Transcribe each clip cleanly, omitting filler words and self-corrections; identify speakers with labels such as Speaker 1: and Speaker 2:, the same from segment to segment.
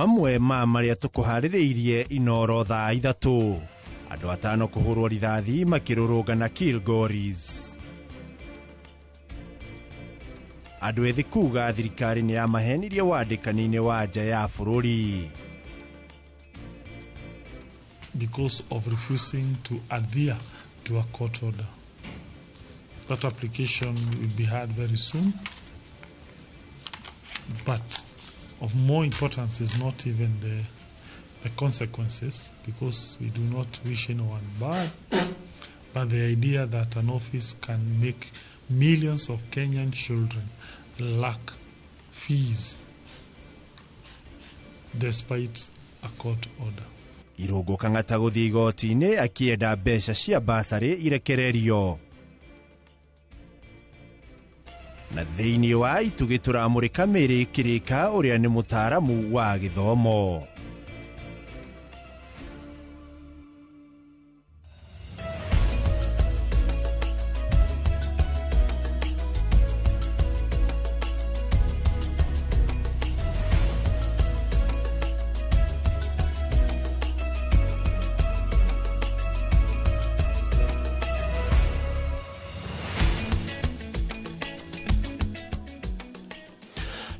Speaker 1: Mamwe ma marĩa tũkũharĩrĩirie Inoro thaa 3. Andũ 5 kũhũrwo rithathi makĩrũrũngana Kilgoris. Andũ ethĩ kuga thirikari nĩ yamahenirie wandĩkani-inĩ wa nja ya bũrũri.
Speaker 2: Because of refusing to adhere to a court order. That application will be heard very soon. But of more importance is not even the consequences, because we do not wish anyone bad, but the idea that an office can make millions of Kenyan children lack fees despite a court order.
Speaker 1: Irũngũ Kang'ata gũthiĩ igoti-inĩ akĩenda mbeca cia basarĩ irekererio. Na thĩinĩ wa itugĩ tũramũrĩka Mary Kĩrĩka ũrĩa nĩ mũtaaramu wa gĩthomo.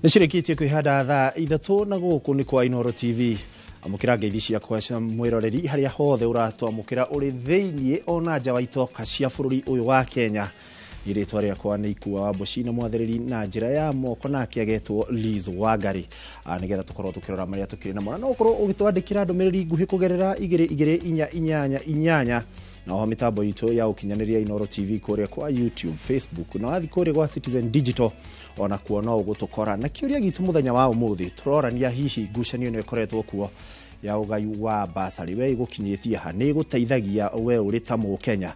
Speaker 1: Nĩcirĩkĩtie kwĩhanda thaa 3 na gũkũ nĩ kwa Inoro TV. Amũkĩra ngeithi ciakwa cia mwĩroreri harĩa hothe ũratwamũkĩra ũrĩ thĩiniĩ ona nja wa itoka cia bũrũri ũyũ wa Kenya. Rĩtwa rĩakwa nĩ Ikua wa Mboci na mwathĩrĩri na njĩra ya moko nake agetwo Liz Wangari, nĩgetha tũkorwo tũkĩrora marĩa tũkĩrĩ namo. Na no ũkorwo ũgĩtwandĩkĩra ndũmĩrĩri nguhĩ kũgerera 2 2 4 8 8 na oho mĩtambo itũ ya ũkinyanĩria Inoro TV kũrĩa kwa YouTube, Facebook na wathi kũrĩa gwa Citizen Digital ona kuo no ũgũtũkora. Na kĩũria gitũ mũthenya wa ũmũthĩ tũrorania hihi ngucanio ĩno ĩkoretwo kuo ya ũgai wa basarĩ we ĩgũkinyĩtie ha, nĩ ĩgũteithagia we ũrĩ ta mũkenya?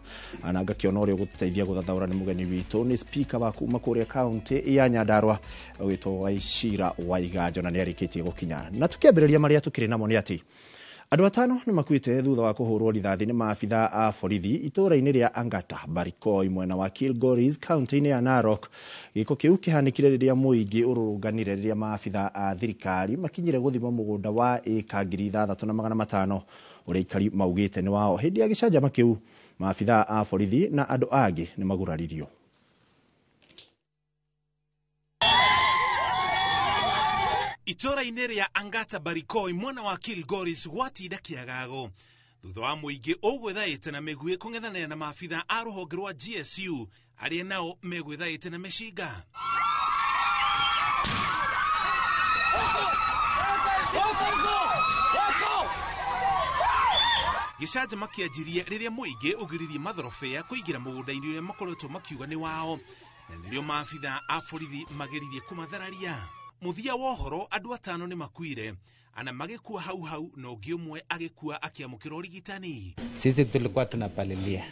Speaker 1: Na ngakĩona ũrĩa ũgũtũteithia gũthathaũra nĩ mũgeni witũ, nĩ speaker wa kuma kũrĩa kaunti ya Nyandarua ũgĩtwo Wachira Waiganjo, na nĩ arĩkĩtie gũkinya. Na tũkĩambĩrĩria marĩa tũkĩrĩ namo nĩ atĩ andũ 5 nĩ makuĩte thutha wa kũhũrwo rithathi nĩ maabitha a borithi itũũra-inĩ rĩa Angata Barikoi mwena wa Kilgoris kaunti-inĩ ya Narok. Gĩko kĩu kĩhanĩkire rĩrĩa mũingĩ ũrũrũnganire rĩrĩa maabitha a thirikari makinyire gũthima mũgũnda wa ĩka 6500 ũrĩa aikari maugĩte nĩ wao. Hĩndĩ ya gĩcanjama kĩu maabitha a borithi na andũ angĩ nĩ maguraririo.
Speaker 3: Itũũra-inĩ rĩa Angata Barikoi mwena wa Kilgoris gwatinda kĩagago thutha wa mũingĩ ũgwĩthaĩte na mĩguĩ kũng'ethanĩra na maabitha a rũhonge rwa GSU arĩa nao megwĩthaĩte na mĩcinga. Gĩcanjama kĩanjirie rĩrĩa mũingĩ ũgiririe mathorobea kũingĩra mũgũnda-inĩ ũrĩa makoretwo makiuga nĩ wao, na nĩrĩo maabitha a borithi mageririe kũmathararia. Mũthia wa ũhoro andũ 5 nĩ makuire, ana magĩkua hau hau na ũngĩ ũmwe agĩkua akĩamũkĩra ũrigitani.
Speaker 4: Sisi tulikuwa tunapalilia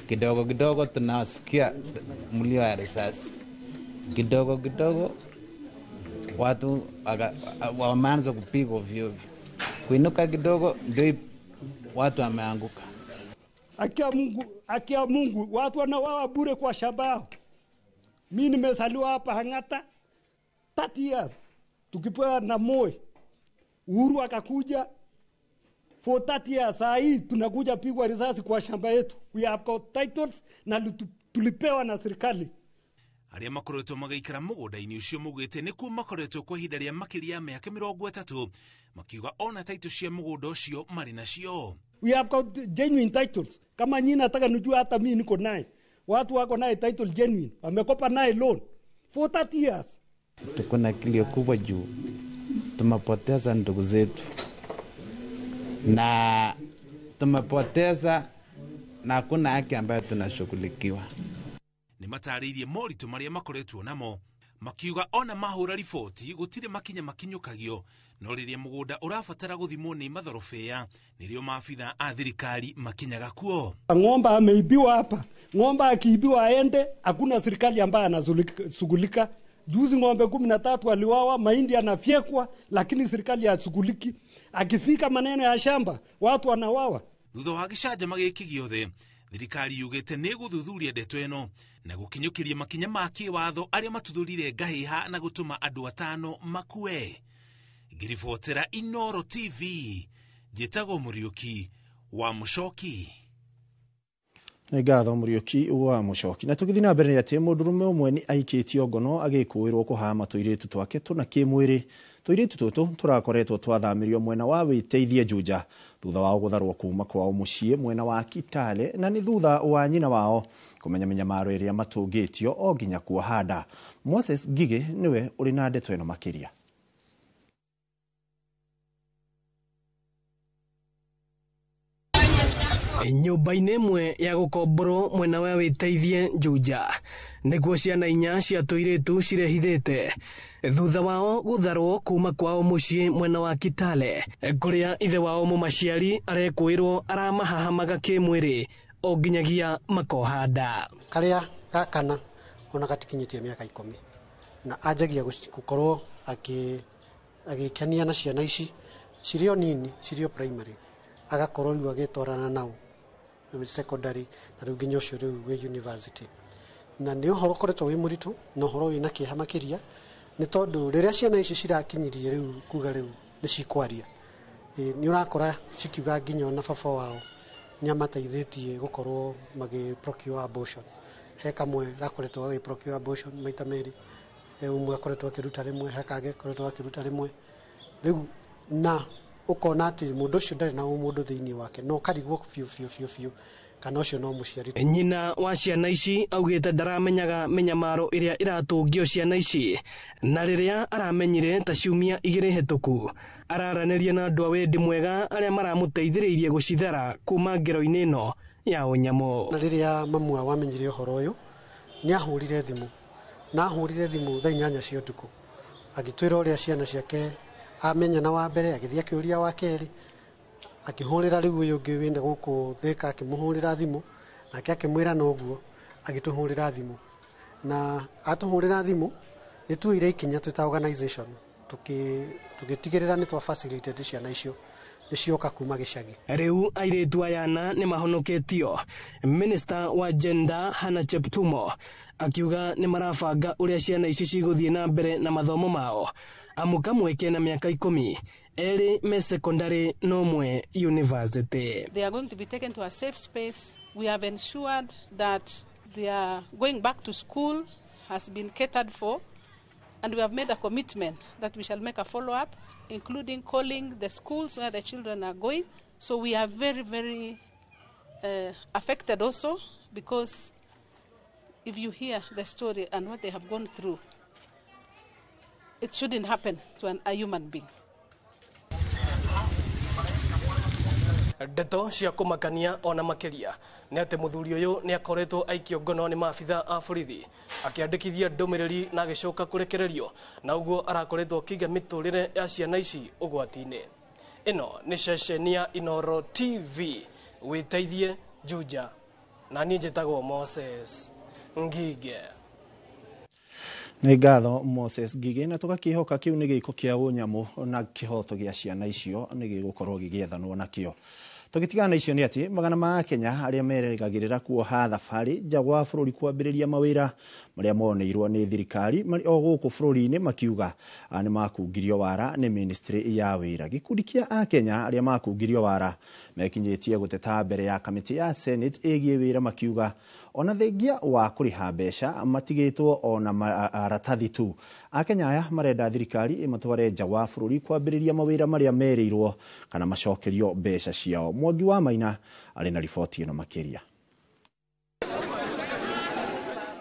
Speaker 4: kidogo kidogo, tunasikia mlio ya risasi kidogo kidogo, watu wameanza kupigwa ovyo ovyo, kuinuka kidogo ndio watu wameanguka.
Speaker 5: Akia Mungu, watu wanawawa bure kwa shamba yao. Mimi nimezaliwa hapa Hangata 30 years tukipewa na Moi. Uhuru akakuja for 30 years. Saa hii tunakuja pigwa risasi kwa shamba yetu. We have got titles na tulipewa na serikali.
Speaker 3: Arĩa makoretwo magaikara mũgũnda-inĩ ũcio maugĩte nĩkuo makoretwo kwa ihinda rĩa makĩria ya mĩaka 30, makiuga ona title cia mũgũnda ũcio marĩ nacio.
Speaker 5: We have got genuine titles. Kama nyinyi nataka nijue, hata mimi niko naye. Watu wako naye title genuine. Wamekopa naye loan for 30 years.
Speaker 4: Tuko na kilio kubwa juu tumepoteza ndugu zetu na tumepoteza na hakuna haki ambayo tunashughulikiwa.
Speaker 3: Nĩ matarĩirie moritũ marĩa makoretwo namo, makiuga ona mahũra riboti gũtirĩ makinya makinyũkagio, no rĩrĩa mũgũnda ũrabatara gũthimwo nĩ mathorobea nĩrĩo maabitha a thirikari makinyaga kuo.
Speaker 5: Ng'ombe ameibiwa hapa, ng'ombe akiibiwa aende, hakuna serikali ambayo anashughulika. Juzi ng'ombe 13 aliwawa, mahindi yanafyekwa, lakini serikali hashughuliki. Akifika maneno ya shamba watu wanawawa.
Speaker 3: Thutha wa gĩcanjama gĩkĩ gĩothe, thirikari yugĩte nĩ ĩgũthuthuria ndeto ĩno na gũkinyũkĩria makinya ma kĩwatho arĩa matuthũrire ngahĩha na gũtũma andũ 5 makue. Ngiribotera Inoro TV, njĩtagwo Mũriũki wa Mũcoki.
Speaker 1: Nĩ ngatho Mũriũki wa Mũcoki. Na tũgĩthiĩ na mbere nĩ atĩ mũndũrũme ũmwe nĩ aikĩtio ngono agĩkũĩrwo kũhama tũirĩtu twake tũna kĩmwĩrĩ. Tũirĩtu tũtũ tũrakoretwo twathamirio mwena wa Wĩteithie Juja thutha wao gũtharwo kuma kwao mũciĩ mwena wa Kitale, na nĩ thutha wa nyina wao kũmenya mĩnyamaro ĩrĩa matũngĩtio o nginya kuoha nda. Moses Ngigĩ nĩwe ũrĩ na ndeto ĩno makĩria.
Speaker 6: Nyũmba-inĩ ĩmwe ya gũkomborwo mwena wa Wĩteithie Juja nĩkuo ciana inya cia tũirĩtu cirehithĩte thutha wao gũtharwo kuma kwao mũciĩ mwena wa Kitale, kũrĩa ithe wao mũmaciari arekũĩrwo aramahahamaga kĩmwĩrĩ o nginyagia makoha nda.
Speaker 7: Karĩa ga kana ona gatikinyĩtie mĩaka 10 na anjagia gũkorwo agĩkenia na ciana ici cirĩ o nini, cirĩ o primary, agakorwo rĩu agĩtwarana nao secondary na rĩu nginya ũcio rĩu wĩ university. Na nĩ ũhoro ũkoretwo wĩ mũritũ na ũhoro wĩna kĩeha makĩria, nĩ tondũ rĩrĩa ciana ici cirakinyirie rĩu kuga rĩu nĩ cikwaria, nĩ ũrakora cikiuga nginya ona baba wao nĩ amateithĩtie gũkorwo magĩ procure abortion. He kamwe gakoretwo gagĩ procure abortion maita merĩ, he ũmwe akoretwo akĩruta rĩmwe, he kangĩ akoretwo akĩruta rĩmwe. Rĩu na ũkona atĩ mũndũ ũcio ndarĩ na ũmũndũ thĩinĩ wake, no karigwo biũ biũ biũ biũ kana ũcio no mũciari.
Speaker 6: Nyina wa ciana ici augĩte ndaramenyaga mĩnyamaro ĩrĩa ĩratũngio ciana ici, na rĩrĩa aramenyire ta ciumia 2 hĩtũku araranĩria na andũ a wendi mwega arĩa maramũteithĩrĩirie gũcithara kuma ngero-inĩ ĩno ya ũnyamũ.
Speaker 7: Na rĩrĩa mamu wao amenyire ũhoro ũyũ nĩ ahũrire thimũ, na ahũrire thimũ thaa 8 cia ũtukũ agĩtwĩra ũrĩa ciana ciake amenya, na wa mbere agĩthiĩ akĩũria wa kerĩ, akĩhũrĩra rĩu ũyũ ũngĩ wĩna gũkũ Thĩka akĩmũhũrĩra thimũ, nake akĩmwĩra noguo, agĩtũhũrĩra thimũ. Na atũhũrĩra thimũ nĩ tuoire ikinya twĩ ta organization tũgĩtigĩrĩra nĩ twa facilitate ciana icio nĩ cioka kuma gĩcagi.
Speaker 6: Rĩu airĩtu aya ana nĩ mahonoketio. Minister wa Gender Hannah Cheptumo akiuga nĩ marabanga ũrĩa ciana ici cigũthiĩ na mbere na mathomo mao, amu kamwe kena mĩaka 10, erĩ me secondary na ũmwe university.
Speaker 8: They are going to be taken to a safe space. We have ensured that they are going back to school has been catered for, and we have made a commitment that we shall make a follow-up, including calling the schools where the children are going. So we are very, very affected also, because if you hear the story and what they have gone through, it shouldn't happen to a human being.
Speaker 6: Ndeto cia kũmakania ona makĩria nĩ atĩ mũthuri ũyũ nĩ akoretwo aikio ngono nĩ maabitha a borithi akĩandĩkithia ndũmĩrĩri na agĩcoka kũrekererio, na ũguo arakoretwo akĩiga mĩtũrĩre ya ciana ici ũgwati-inĩ. Ĩno nĩ ceceni ya Inoro TV, Wĩteithie Juja, na niĩ njĩtagwo Moses Ngige.
Speaker 1: Nĩ ngatho Moses Ngige, na tũgakĩhoka kĩu nĩ gĩko kĩa ũnyamũ na kĩhoto gĩa ciana icio nĩ gĩgũkorwo gĩgĩethanwo nakĩo. Tũgĩtigana na icio nĩ atĩ magana ma Kenya arĩa merĩgagĩrĩra kuoha thabarĩ nja wa bũrũri kwambĩrĩria mawĩra marĩa moneirwo nĩ thirikari marĩ o gũkũ bũrũri-inĩ makiuga nĩ makungirio wara nĩ ministry ya wĩra. Gĩkundi kĩa Akenya arĩa makungirio wara mekinyĩtie gũteta mbere ya kamĩtĩ ya Senate ĩgiĩ wĩra makiuga ona thengia wa kũrĩha mbeca matigĩtwo ona maratathi tu. Akenya aya marenda thirikari ĩmatware nja wa bũrũri kwambĩrĩria mawĩra marĩa merĩirwo kana macokerio mbeca ciao. Mwangi wa Maina arĩ na riboti ĩno makĩria.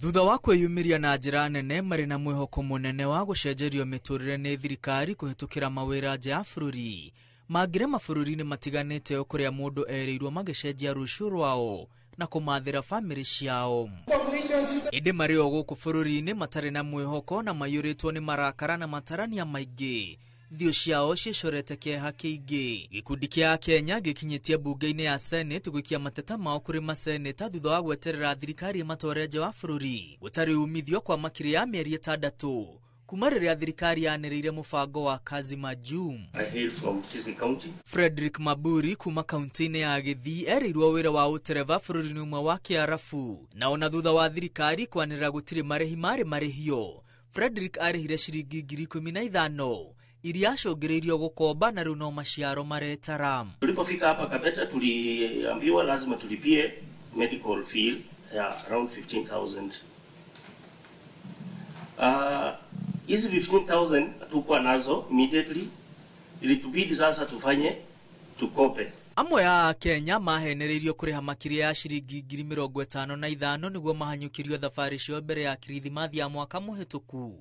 Speaker 9: Thutha wa kwĩyumĩria na njĩra nene marĩ na mwĩhoko mũnene wa gũcenjerio mĩtũrĩre nĩ thirikari kũhĩtũkĩra mawĩra nja ya bũrũri, mangĩre mabũrũri-inĩ matiganĩte kũrĩa mũndũ erĩirwo magĩcenjia rũciũ rwao na kũmathĩra bamĩrĩ ciao. Ĩndĩ marĩ o gũkũ bũrũri-inĩ matarĩ na mwĩhoko na maiyũrĩtwo nĩ marakara na matarania maingĩ, thio ciao ciĩcorete kĩeha kĩingĩ. Gĩkundi kĩa Kenya gĩkinyĩtie mbunge-inĩ ya Senate gũikia mateta mao kũrĩ maseneta thutha wa gweterera thirikari ĩmatware nja wa bũrũri gũtarĩ umithio kwa makĩria ya mĩeri 6 kuma rĩrĩa thirikari yanĩrĩire mũbango wa Kazi Majuu. Frederick Maburi kuma kaunti-inĩ ya Gĩthii erĩirwo wĩra wa ũtereba bũrũri-inĩ ũmwe wa Kĩarabu, na ona thutha wa thirikari kwanĩrĩra gũtirĩ marĩhi marĩ marĩhio, Frederick arĩhire ciringi 15,000 iria acũngĩrĩirio gũkomba na rĩu no maciaro maretara.
Speaker 10: Tulipofika hapa Kabete tuliambiwa lazima tulipie medical fee ya around 15,000. Hizi 15,000 hatukuwa nazo immediately, ilitubidi sasa tufanye tukope.
Speaker 9: Amwe a Kenya mahenereirio kũrĩha makĩria ya ciringi 55,000 nĩguo mahanyũkĩrio thabarĩ cio mbere ya kirithimathi ya mwaka mũhĩtũku.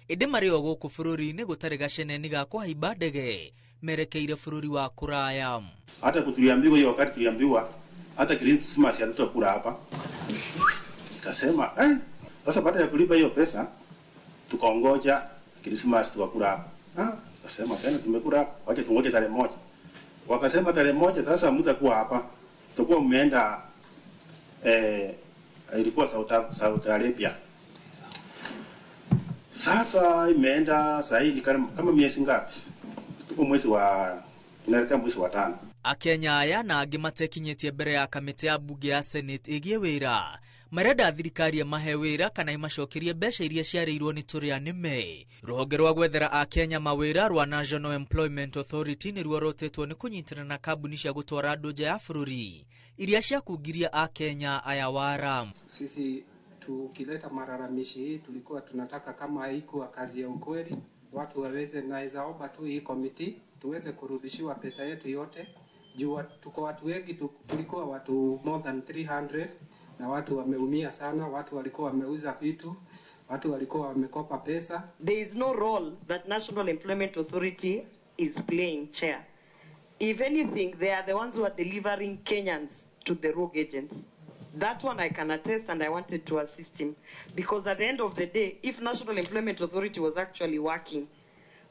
Speaker 9: Ĩndĩ marĩ o gũkũ bũrũri-inĩ gũtarĩ gaceneni ga kũhaimba ndege merekeire bũrũri wa kũraya.
Speaker 11: Hata kutuliambiwa hiyo wakati tuliambiwa hata Christmas hatutakula hapa. Nikasema sasa baada ya kulipa hiyo pesa tukaongoja Christmas tukakula hapa. Tukasema tena tumekula hapa, wacha tungoje tarehe 1. Wakasema tarehe 1 sasa mtakuwa hapa. Tutakuwa mmeenda ilikuwa Saudi Arabia. Sasa imeenda sahi kama miezi ngapi? Tuko mwezi wa inaelekea mwezi wa 5.
Speaker 9: Akenya aya na angĩ matekinyĩtie mbere ya kamĩtĩ ya bunge ya Senate ĩgiĩ wĩra marenda thirikari ĩmahe wĩra kana ĩmacokerie mbeca iria ciarĩirwo nĩ tũrĩa nĩme. Rũhonge rwa gwethera Akenya mawĩra rwa National Employment Authority nĩruo rũtĩtwo nĩ kũnyitana na kambuni cia gũtwara andũ nja ya bũrũri iria ciakungiria Akenya aya wara.
Speaker 12: Sisi tukileta malalamishi hii tulikuwa tunataka kama haikuwa kazi ya ukweli watu waweze, naweza omba tu hii committee tuweze kurudishiwa pesa yetu yote juu tuko watu wengi, tulikuwa watu more than 300 na watu wameumia sana, watu walikuwa wameuza vitu, watu walikuwa wamekopa pesa.
Speaker 13: There is no role that National Employment Authority is playing, chair. If anything, they are the ones who are delivering Kenyans to the rogue agents. That one I can attest, and I wanted to assist him. Because at the end of the day, if National Employment Authority was actually working,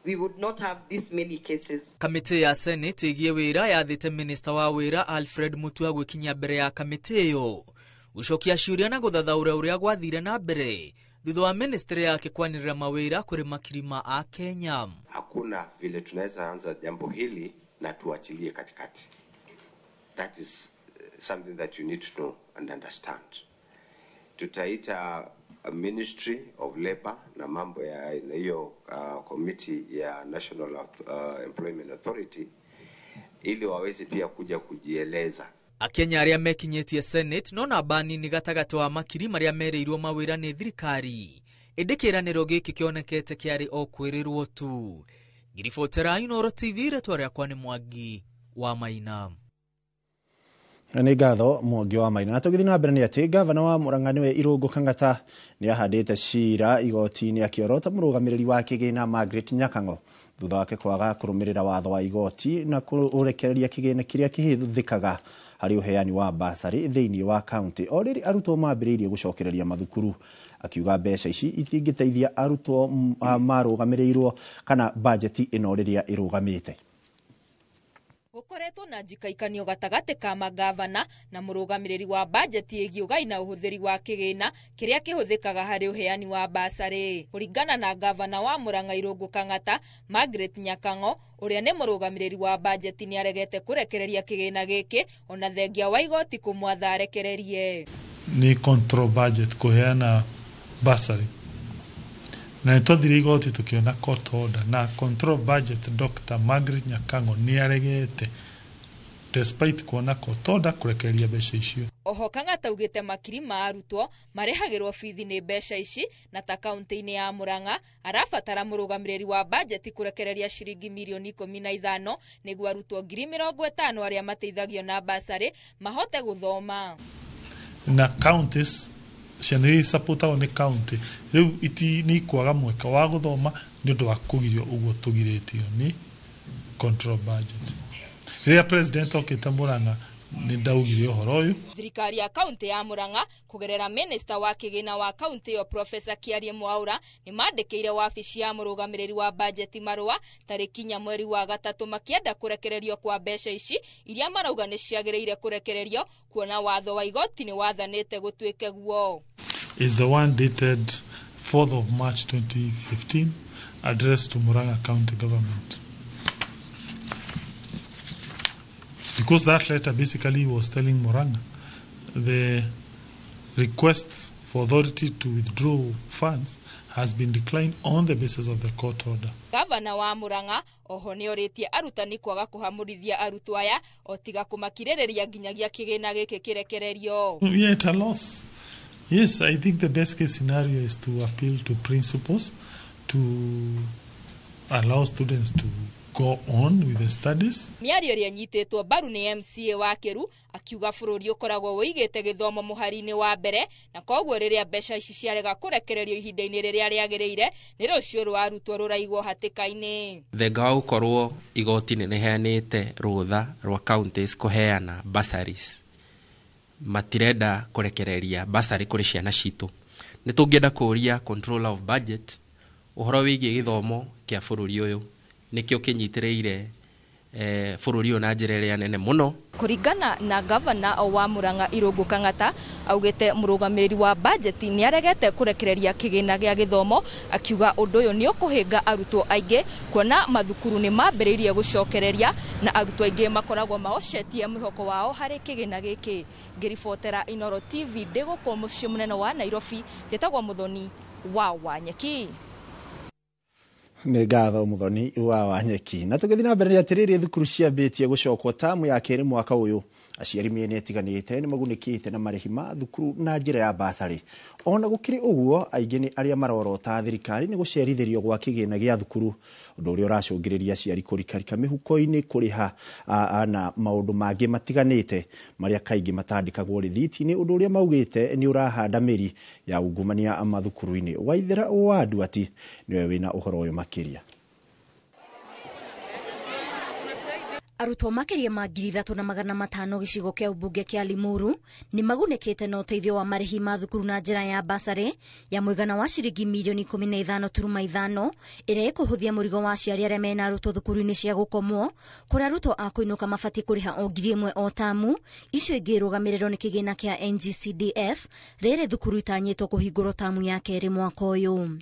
Speaker 13: we would not have this many cases.
Speaker 9: Kamĩtĩ ya Senate ĩgiĩ wĩra yathĩte minista wa wĩra Alfred Mutua gwĩkinyia mbere ya kamĩtĩ ĩyo gũcokia ciũria na gũthathaũra ũrĩa gwathire na mbere thutha wa ministry yake kwanĩrĩra mawĩra kũrĩ makiri ma Akenya.
Speaker 14: Hakuna vile tunaweza anza jambo hili na tuachilie katikati. That is something that you need to know and understand. Tutaita Ministry of Labor na mambo ya hiyo committee ya National Employment Authority ili waweze pia kuja kujieleza.
Speaker 9: Akenya arĩa mekinyĩtie Senate no namba nini gatagatĩ wa makiri marĩa merĩirwo mawĩra nĩ thirikari ĩndĩ kĩĩranĩro gĩkĩ kĩonekete kĩarĩ o kwĩrĩrwo tu. Ngiribotera Inooro TV, rĩtwa rĩakwa nĩ Mwangi wa Maina.
Speaker 1: Nĩ ngatho Mwangi wa Maina. Na tũgĩthiĩ na mbere nĩ atĩ gavana wa Murang'a nĩwe Irũngũ Kang'ata nĩ ahandĩte cira igoti-inĩ akĩorota mũrũgamĩrĩri wa kĩgĩna Margaret Nyakang'o thutha wake kwaga kũrũmĩrĩra watho wa igoti na kũrekereria kĩgĩna kĩrĩa kĩhũthĩkaga harĩ ũheani wa basarĩ thĩinĩ wa kaunti. O rĩrĩ arutwo mambĩrĩirie gũcokereria mathukuru, akiuga mbeca ici itingĩteithia arutwo marũgamĩrĩirwo kana bajeti ĩno rĩrĩa ĩrũgamĩte.
Speaker 15: Gũkoretwo na njikaikanio gatagatĩ ka magavana na mũrũgamĩrĩri wa bajeti ĩgiĩ ũgai na ũhũthĩri wa kĩgĩna kĩrĩa kĩhũthĩkaga harĩ ũheani wa basarĩ. Kũringana na gavana wa Murang'a Irũngũ Kang'ata Margaret Nyakang'o ũrĩa nĩ mũrũgamĩrĩri wa bajeti nĩ aregete kũrekereria kĩgĩna gĩkĩ ona thengia wa igoti kũmwatha arekererie.
Speaker 2: Nĩ control budget kũheana basarĩ na nĩtwathire igoti tukiona court order na control budget Dr. Margaret Nyakang'o nĩ aregete despite kuona court order kũrekereria mbeca icio.
Speaker 15: Oho Kang'ata augĩte makiri ma arutwo marĩhagĩrwo bithi nĩ mbeca ici na ta kaunti-inĩ ya Murang'a arabatara mũrũgamĩrĩri wa bajeti kũrekereria ciringi mirioni 15 nĩguo arutwo 50,000 arĩa mateithagio na basarĩ mahote gũthoma.
Speaker 2: Na counties ciana iria icapotagwo nĩ county rĩu nĩ ikwaga mweke wa gũthoma nĩ ũndũ wa kũgirio ũguo tũgirĩtio nĩ control budget. Rĩrĩa president okĩte Murang'a nĩ ndaugire ũhoro ũyũ.
Speaker 15: Thirikari ya kaunti ya Murang'a kũgerera minista wa kĩgĩna wa kaunti ĩyo Professor Kiarie Mwaura nĩ mandĩkĩire wabici ya mũrũgamĩrĩri wa bajeti marũa tarĩki 4 mweri wa 3 makĩenda kũrekererio kwa mbeca ici iria marauga nĩ ciagĩrĩire kũrekererio kuona watho wa igoti nĩ wathanĩte gũtuĩke guo.
Speaker 2: Is the one dated 4th of March 2015 addressed to Murang'a County Government. Because that letter basically was telling Murang'a the request for authority to withdraw funds has been declined on the basis of the court order.
Speaker 15: Gavana wa Murang'a oho nĩorĩtie arutani kwaga kũhamũrithia arutwo aya o tiga kũmakirĩrĩria nginyagia kĩgĩna gĩkĩ kĩrekererio.
Speaker 2: We are at a loss. Yes, I think the best case scenario is to appeal to principals to allow students to go on with the studies.
Speaker 15: Mĩario ĩrĩa ĩnyitĩtwo mbaru nĩ MCA wa Kĩru akiuga bũrũri ũkoragwo ũigĩte gĩthomo mũhari-inĩ wa mbere na koguo rĩrĩa mbeca ici ciarega kũrekererio ihinda-inĩ rĩrĩa rĩagĩrĩire nĩ rũciũ rwa arutwo rũraigwo hatĩka-inĩ.
Speaker 16: Thenga wa gũkorwo igoti nĩ rĩheanĩte rũtha rwa counties kũheana bursaries, matirenda kũrekereria bursary kũrĩ ciana citũ. Nĩ tũngĩenda kũũria controller of budget ũhoro wĩgiĩ gĩthomo kĩa bũrũri ũyũ nĩkĩo kĩnyitĩrĩire bũrũri ũyũ na njĩra ĩrĩa nene mũno.
Speaker 15: Kũringana na gavana wa Murang'a Irũngũ Kang'ata augĩte mũrũgamĩrĩri wa bajeti nĩaregete kũrekereria kĩgĩna gĩa gĩthomo akiuga ũndũ ũyũ nĩ ũkũhĩnga arutwo aingĩ kuona mathukuru nĩ mambĩrĩirie gũcokereria na arutwo aingĩ makoragwo mahocetie mwĩhoko wao harĩ kĩgĩna gĩkĩ. Ngĩribotera Inooro TV ndĩ gũkũ mũciĩ mũnene wa Nairobi, njĩtagwo Mũthoni wa Wanyeki.
Speaker 1: Nĩ ngatho Mũthoni wa Wanyeki. Na tũgĩthiĩ na mbere nĩ atĩrĩrĩ, thukuru ciambĩtie gũcokwo tamu ya kerĩ mwaka ũyũ. Aciari mĩena ĩtiganĩte nĩ magunĩkĩte na marĩhi ma thukuru na njĩra ya basarĩ. Ona gũkĩrĩ ũguo, aingĩ nĩ arĩa marorota thirikari nĩ gũcerithĩrio gwa kĩgĩna gĩa thukuru, ũndũ ũrĩa ũracũngĩrĩria aciari kũrikarika mĩhuko-inĩ kũrĩha na maũndũ mangĩ matiganĩte marĩa kaingĩ matandĩkagwo rĩthiti-inĩ, ũndũ ũrĩa maugĩte nĩ ũrahanda mĩri ya ungumania mathukuru-inĩ. Waithera wa Nduati nĩwe wĩna ũhoro ũyũ makĩria.
Speaker 17: Arutwo makĩria ma 3,500 gĩcigo kĩa ũmbunge kĩa Limuru nĩ magunĩkĩte na ũteithio wa marĩhi ma thukuru na njĩra ya basarĩ ya mũigana wa ciringi mirioni 15.5 ĩrĩa ĩkũhũthia mũrigo wa aciari arĩa mena arutwo thukuru-inĩ cia gũkomwo, kũrĩa arutwo a kũinũka mabatiĩ kũrĩha o 1,000 o tamu, icio ingĩ irũgamĩrĩrwo nĩ kĩgĩna kĩa NGCDF rĩrĩ thukuru itanyĩtwo kũhingũrwo tamu ya kerĩ mwaka ũyũ.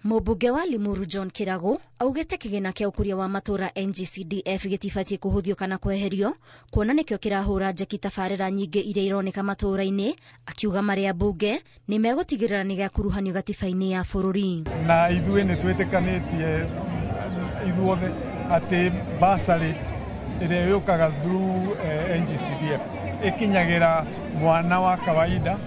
Speaker 17: Mũmbunge wa Limuru John Kiragu augĩte kĩgĩna kĩa ũkũria wa matũra NGCDF gĩtibatiĩ kũhũthio kana kweherio kuona nĩkĩo kĩrahũra njeki tabarĩra nyingĩ iria ironeka matũra-inĩ, akiuga marĩa mbunge nĩ megũtigĩrĩra nĩ gĩakuruhanio gatiba-inĩ ya bũrũri.
Speaker 18: Na ithuĩ nĩ twĩtĩkanĩtie ithuothe atĩ basarĩ ĩrĩa yũkaga through NGCDF ĩkinyagĩra mwana wa kawaida,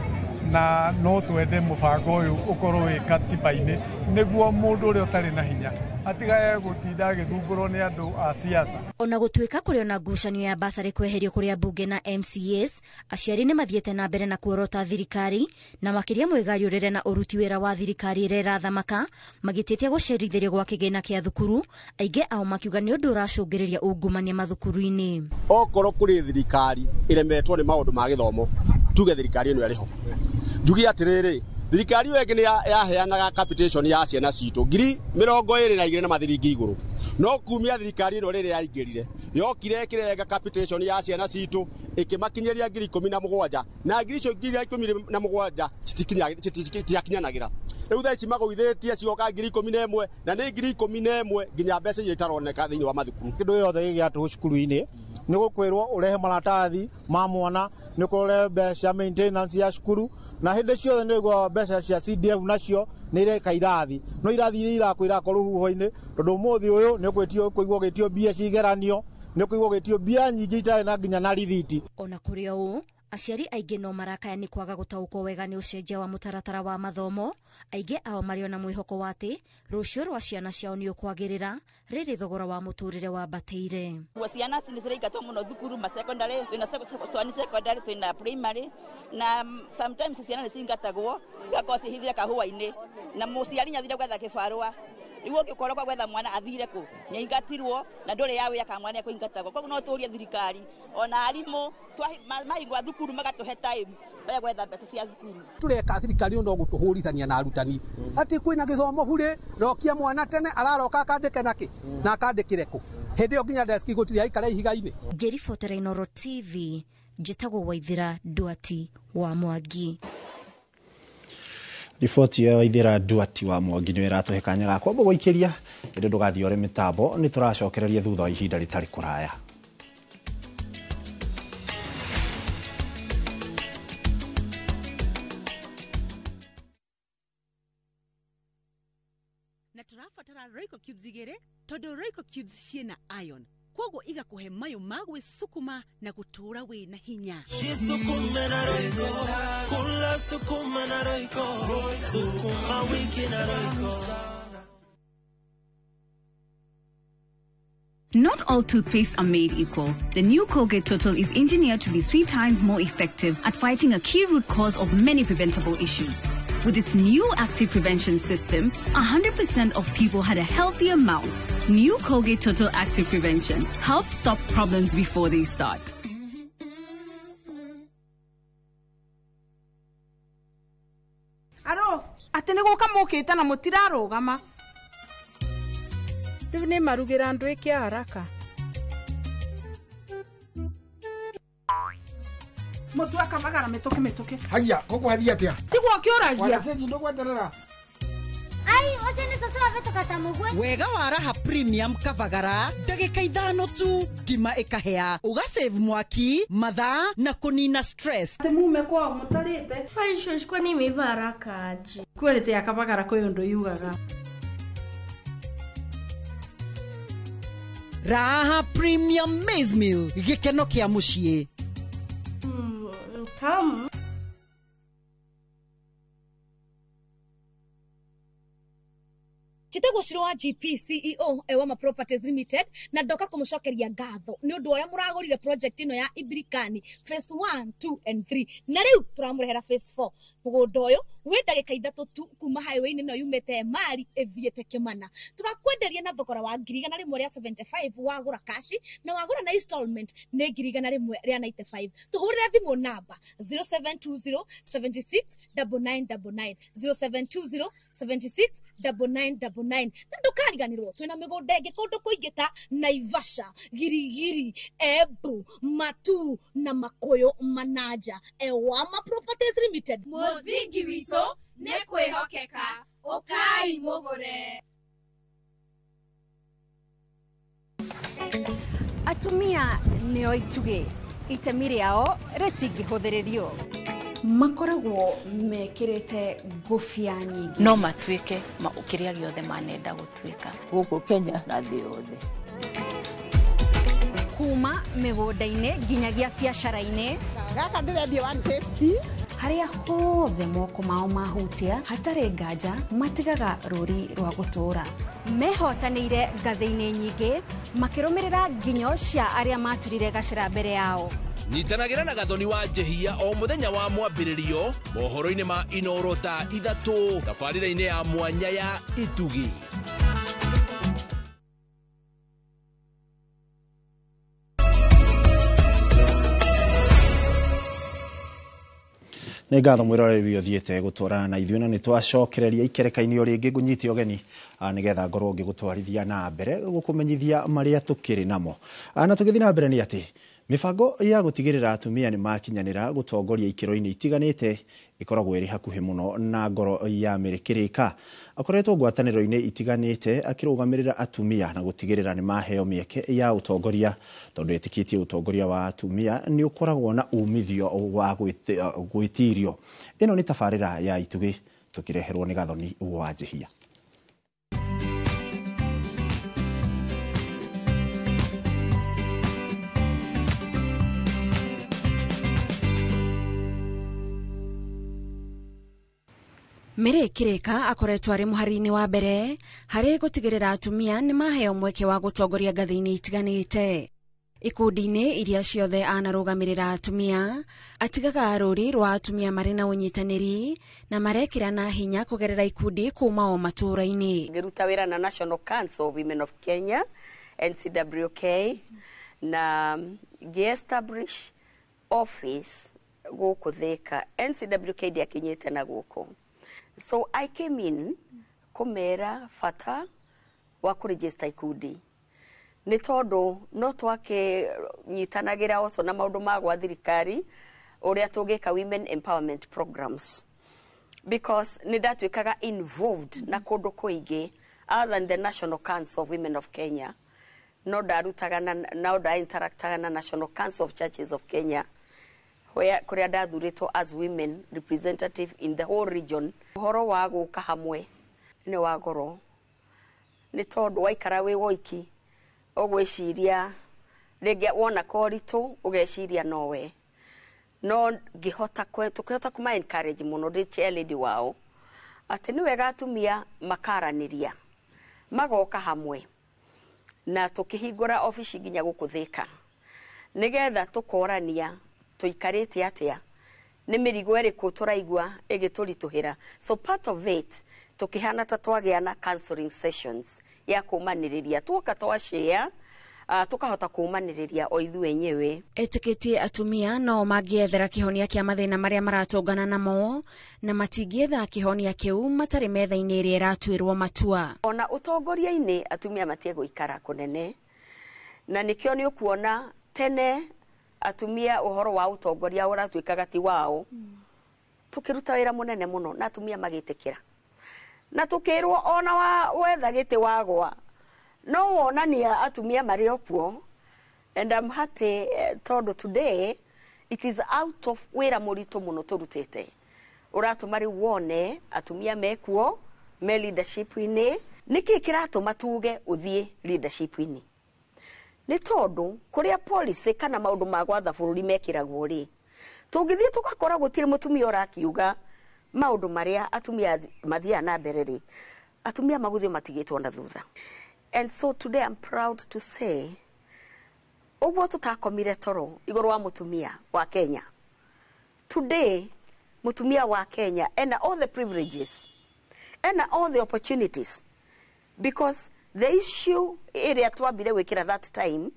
Speaker 18: na no twende mũbango ũyũ ũkorwo wĩ katiba-inĩ nĩguo mũndũ ũrĩa ũtarĩ na hinya atigae gũtinda agĩthumbũrwo nĩ andũ a siasa.
Speaker 17: Ona gũtuĩka kũrĩ ona ngucanio ya basarĩ kweherio kũrĩ ambunge na MCAs, aciari nĩ mathiĩte na mbere na kuorota thirikari na makĩria mwĩgariũrĩre na ũruti wĩra wa thirikari ĩrĩa ĩrathamaka magĩtĩtia gũcerithĩrio gwa kĩgĩna kĩa thukuru, aingĩ ao makiuga nĩ ũndũ ũracũngĩrĩria ungumania mathukuru-inĩ.
Speaker 19: Okorwo kũrĩ thirikari ĩremetwo nĩ maũndũ ma gĩthomo, tuge thirikari ĩno ĩrĩ ho. Njuge atĩrĩrĩ, thirikari ĩyo ĩngĩ nĩ yaheanaga capitation ya ciana citũ 22,000 na mathiringi igũrũ, no kumia thirikari ĩno rĩrĩa yaingĩrire yokire ĩkĩrenga capitation ya ciana citũ ĩkĩmakinyĩria 17,000 na ngiri icio 17,000 citikinyanagĩra. Rĩu thaa ici magũithĩtie cigoka 11,000 na nĩ 11,000 nginya mbeca iria itaroneka thĩinĩ wa mathukuru.
Speaker 20: Kĩndũ gĩothe gĩgĩatwo cukuru-inĩ nĩ gũkwĩrwo ũrehe maratathi ma mwana, nĩ ũrehe mbeca maintenance ya cukuru, na hĩndĩ ciothe nĩ ũiguaga mbeca cia CDF nacio nĩ ireka irathi, no irathi iria irakwo irakwo rũhuho-inĩ, tondũ ũmũthĩ ũyũ nĩ ũkũigua ũgĩtio mbia cia igeranio, nĩ ũkũigua ũgĩtio mbia nyingĩ itarĩ na nginya na rithiti.
Speaker 17: Ona kũrĩ o ũũ, aciari aingĩ no marakaya nĩ kwaga gũtaũkwo wega nĩ ũcenjia wa mũtaratara wa mathomo, aingĩ ao marĩ ona mwĩhoko wa atĩ rũciũ rwa ciana ciao nĩ ũkwagĩrĩra rĩrĩ thogora wa mũtũrĩre wambatĩire.
Speaker 21: Ciana nĩ ciraingatwo mũno thukuru ma secondary, twĩna Swani secondary, twĩna primary, na sometimes ciana nĩ cingatagwo igakorwo ciĩhithire kahũa-inĩ, na mũciari nĩathire gwetha kĩbarũa. Rĩu ũngĩkorwo kwa gwetha mwana athire kũ, nĩaingatirwo na ndũrĩ ya wĩra kana mwana nĩekũingatagwo. Koguo no tũrie thirikari ona arimũ mahingũra thukuru magatũhe time baya gwetha mbeca cia thukuru.
Speaker 22: Tũreka thirikari no gũtũhũrithania na arutani atĩ kwĩna gĩthomo burĩ, rokia mwana tene araroka akandĩke nakĩ na akandĩkĩre kũ, hĩndĩ ĩyo nginya deski gũtirĩ aikara ihiga-inĩ.
Speaker 17: Ngĩribotera Inooro TV, njĩtagwo Waithera Nduati wa Mwangi.
Speaker 1: Riboti ya Waithera Nduati wa Mwangi nĩ ĩratũhe kanya ga kwamba gũikĩria, ĩndĩ ndũgathiĩ ũrĩ mĩtambo, nĩ tũracokereria thutha wa ihinda rĩtarĩ kũraya.
Speaker 4: Tũrabatara Royco cubes igĩrĩ tondũ Royco cubes ciĩna iron, koguo igakũhe mayũ ma gwĩcukuma na gũtũũra wĩna hinya.
Speaker 5: Jisukume na Royco, kula sukuma na Royco, sukuma wiki na Royco.
Speaker 23: Not all toothpastes are made equal. The new Colgate Total is engineered to be 3 times more effective at fighting a key root cause of many preventable issues. With its new active prevention system, 100% of people had a healthier mouth. New Colgate Total Active Prevention helps stop problems before they start.
Speaker 24: Aro, atĩ nĩ gũka mũkĩte na mũtirarũgama. Rĩu nĩ marugĩra ndwĩke haraka. Mũtu akavagara mĩtũkĩ mĩtũkĩ.
Speaker 25: Haya, kũkũhathiĩ atĩa?
Speaker 24: Tiguo kĩũragia.
Speaker 25: Wagacenji ndũgweterera.
Speaker 26: Ai, ũcio nĩ cũcũ wabĩtũka ta mũguĩ.
Speaker 4: Wega wa Raha Premium Kavagara, ndagĩka 5 tu ngima ĩkahĩa, ũgasave mwaki, mathaa na kũnina stress.
Speaker 24: Atĩ mume kwao mũtarĩte.
Speaker 26: Ai, shosho, kwani imeiva haraka aje?
Speaker 24: Quality ya Kavagara kwĩ ũndũ yugaga.
Speaker 4: Raha Premium Maize Meal, gĩkeno kĩa mũciĩ.
Speaker 26: Tamu.
Speaker 27: Njĩtagwo Shiro wa GP CEO Ewama Properties Limited na ndoka kũmũcokeria ngatho nĩ ũndũ ũrĩa mũragũrire project ĩno ya Ibirikani phase 1, 2 and 3 na rĩu tũramũrehera phase 4. Mũgũnda ũyũ wĩ ndagĩka 3 tu kuma highway-inĩ ĩno yumĩte Emali ĩthiĩte Kĩmana. Tũrakwenderia na thogora wa 175,000 wagũra kashi na wagũra na installment nĩ 195,000. Tũhũrĩre thimũ namba 0720 76 9999 0720 76 9999 na ndũkariganĩrwo twĩna mĩgũnda ĩngĩ kũndũ kũingĩ ta Naivasha, Girigiri, Embu, Matu na Makũyũ Manaja. Ewama Properties Limited,
Speaker 28: Mũthingi witũ nĩ kwĩhokeka, ũkai mũgũre.
Speaker 29: Atumia nĩo itugĩ, itemi rĩao rĩtingĩhũthĩrĩrio.
Speaker 30: Makoragwo mekĩrĩte ngũbia nyingĩ.
Speaker 31: No matuĩke kĩrĩa gĩothe manenda gũtuĩka.
Speaker 32: Gũkũ Kenya na thĩ yothe.
Speaker 30: Kuma mĩgũnda-inĩ nginyagia biacara-inĩ.
Speaker 24: Gaka ndĩrendia 150.
Speaker 30: Harĩa hothe moko mao mahutia hatarĩ nganja matigaga rũri rwa gũtũũra.
Speaker 29: Mehotanĩire ngathĩ-inĩ nyingĩ makĩrũmĩrĩra nginyo cia arĩa maturire gacĩra mbere yao.
Speaker 3: Nyitanagĩra na Gathoni wa Njehia o mũthenya wa mwambĩrĩrio mohoro-inĩ ma Inoro thaa 3 tabarĩra-inĩ ya mwanya ya Itugi.
Speaker 1: Nĩ ngatho mwĩroreri ũthiĩte gũtwarana na ithuĩ na nĩ twacokereria ikereka-inĩ o rĩngĩ ngũnyite ũgeni nĩgetha ngorwo ngĩgũtwarithia na mbere gũkũmenyithia marĩa tũkĩrĩ namo. Na tũgĩthiĩ na mbere nĩ atĩ mĩbango ya gũtigĩrĩra atumia nĩ makinyanĩra gũtongoria ikĩro-inĩ itiganĩte ĩkoragwo ĩrĩ hakuhĩ mũno na ngoro ya Mary Kĩrĩka. Akoretwo ngwatanĩro-inĩ itiganĩte akĩrũgamĩrĩra atumia na gũtigĩrĩra nĩ maheo mĩeke ya ũtongoria tondũ etĩkĩtie ũtongoria wa atumia nĩ ũkoragwo na umithio wa gwĩtirio. Ĩno nĩ tabarĩra ya Itugĩ tũkĩreherwo nĩ Gathoni wa Njehia.
Speaker 30: Mary Kĩrĩka akoretwo arĩ mũhari-inĩ wa mbere harĩ gũtigĩrĩra atumia nĩ maheo mweke wa gũtongoria ngathĩ-inĩ itiganĩte. Ikundi-inĩ iria ciothe anarũgamĩrĩra atumia, atigaga rũri rwa atumia marĩ na ũnyitanĩri na marekĩrana hinya kũgerera ikundi kuma o matũũra-inĩ.
Speaker 13: Ngĩruta wĩra na National Council of Women of Kenya NCWK na ngĩ-establish office gũkũ Thika. NCWK ndĩakinyĩte na gũkũ. So I came in kũmera bata wa kũregister ikundi nĩ tondũ no twakĩnyitanagĩra also na maũndũ ma gwa thirikari ũrĩa tũngĩka women empowerment programs, because nĩ ndatuĩkaga involved na kũndũ kũingĩ other than the National Council of Women of Kenya. No ndarutaga na no nda interactaga na National Council of Churches of Kenya kuria ndathurĩtwo as women representative in the whole region. Ũhoro wa gũka hamwe nĩ wa goro.
Speaker 2: Nĩ tondũ waikara wĩ woiki ũgwĩciria rĩngĩ wona koritũ ũgeciria nowe, no ngĩhota tũkĩhota kũma encourage mũno ndĩ chair lady wao atĩ nĩ wega atumia makaranĩria magoka hamwe, na tũkĩhingũra obici nginya gũkũ Thĩka nĩgetha tũkorania tũikarĩte atĩa, nĩ mĩrigo ĩrĩkũ tũraigua ĩgĩtũritũhĩra. So part of it tũkĩhana ta twagĩa na counseling sessions ya kũmanĩrĩria, tuoka twa share tukahota kũmanĩrĩria o ithuĩ enyewe.
Speaker 30: Etĩkĩtie atumia no mangĩethera kĩhonia kĩa mathĩna marĩa maratũngana namo na matingĩetha kĩhonia kĩu matarĩ metha-inĩ ĩrĩa ĩratuĩrwo matua.
Speaker 2: Ona ũtongoria-inĩ atumia matie gũikara kũnene, na nĩkĩo nĩ ũkuona tene atumia ũhoro wa ũtongoria ũratuĩkaga ti wao. Tũkĩruta wĩra mũnene mũno na atumia magĩtĩkĩra, na tũkĩrwo ona wa wetha gĩtĩ wagwa no wonania atumia marĩ o kuo. And I'm happy tondũ today it is out of wĩra mũritũ mũno tũrutĩte ũratũma rĩu wone atumia mekuo me leadership-inĩ. Nĩkĩ kĩratũma tuge ũthiĩ leadership-inĩ? Nĩ tondũ kũrĩa policy kana maũndũ ma gwatha bũrũri mekĩragwo rĩ, tũngĩthiĩ tũgakora gũtirĩ mũtumia ũrakiuga maũndũ marĩa atumia mathiaga na mbere rĩ, atumia magũthiĩ matigĩtwo na thutha. And so today I'm proud to say ũguo tũtakomire toro igũrũ wa mũtumia wa Kenya, today mũtumia wa Kenya ena all the privileges, ena all the opportunities, because the issue ĩrĩa twambire gwĩkĩra that time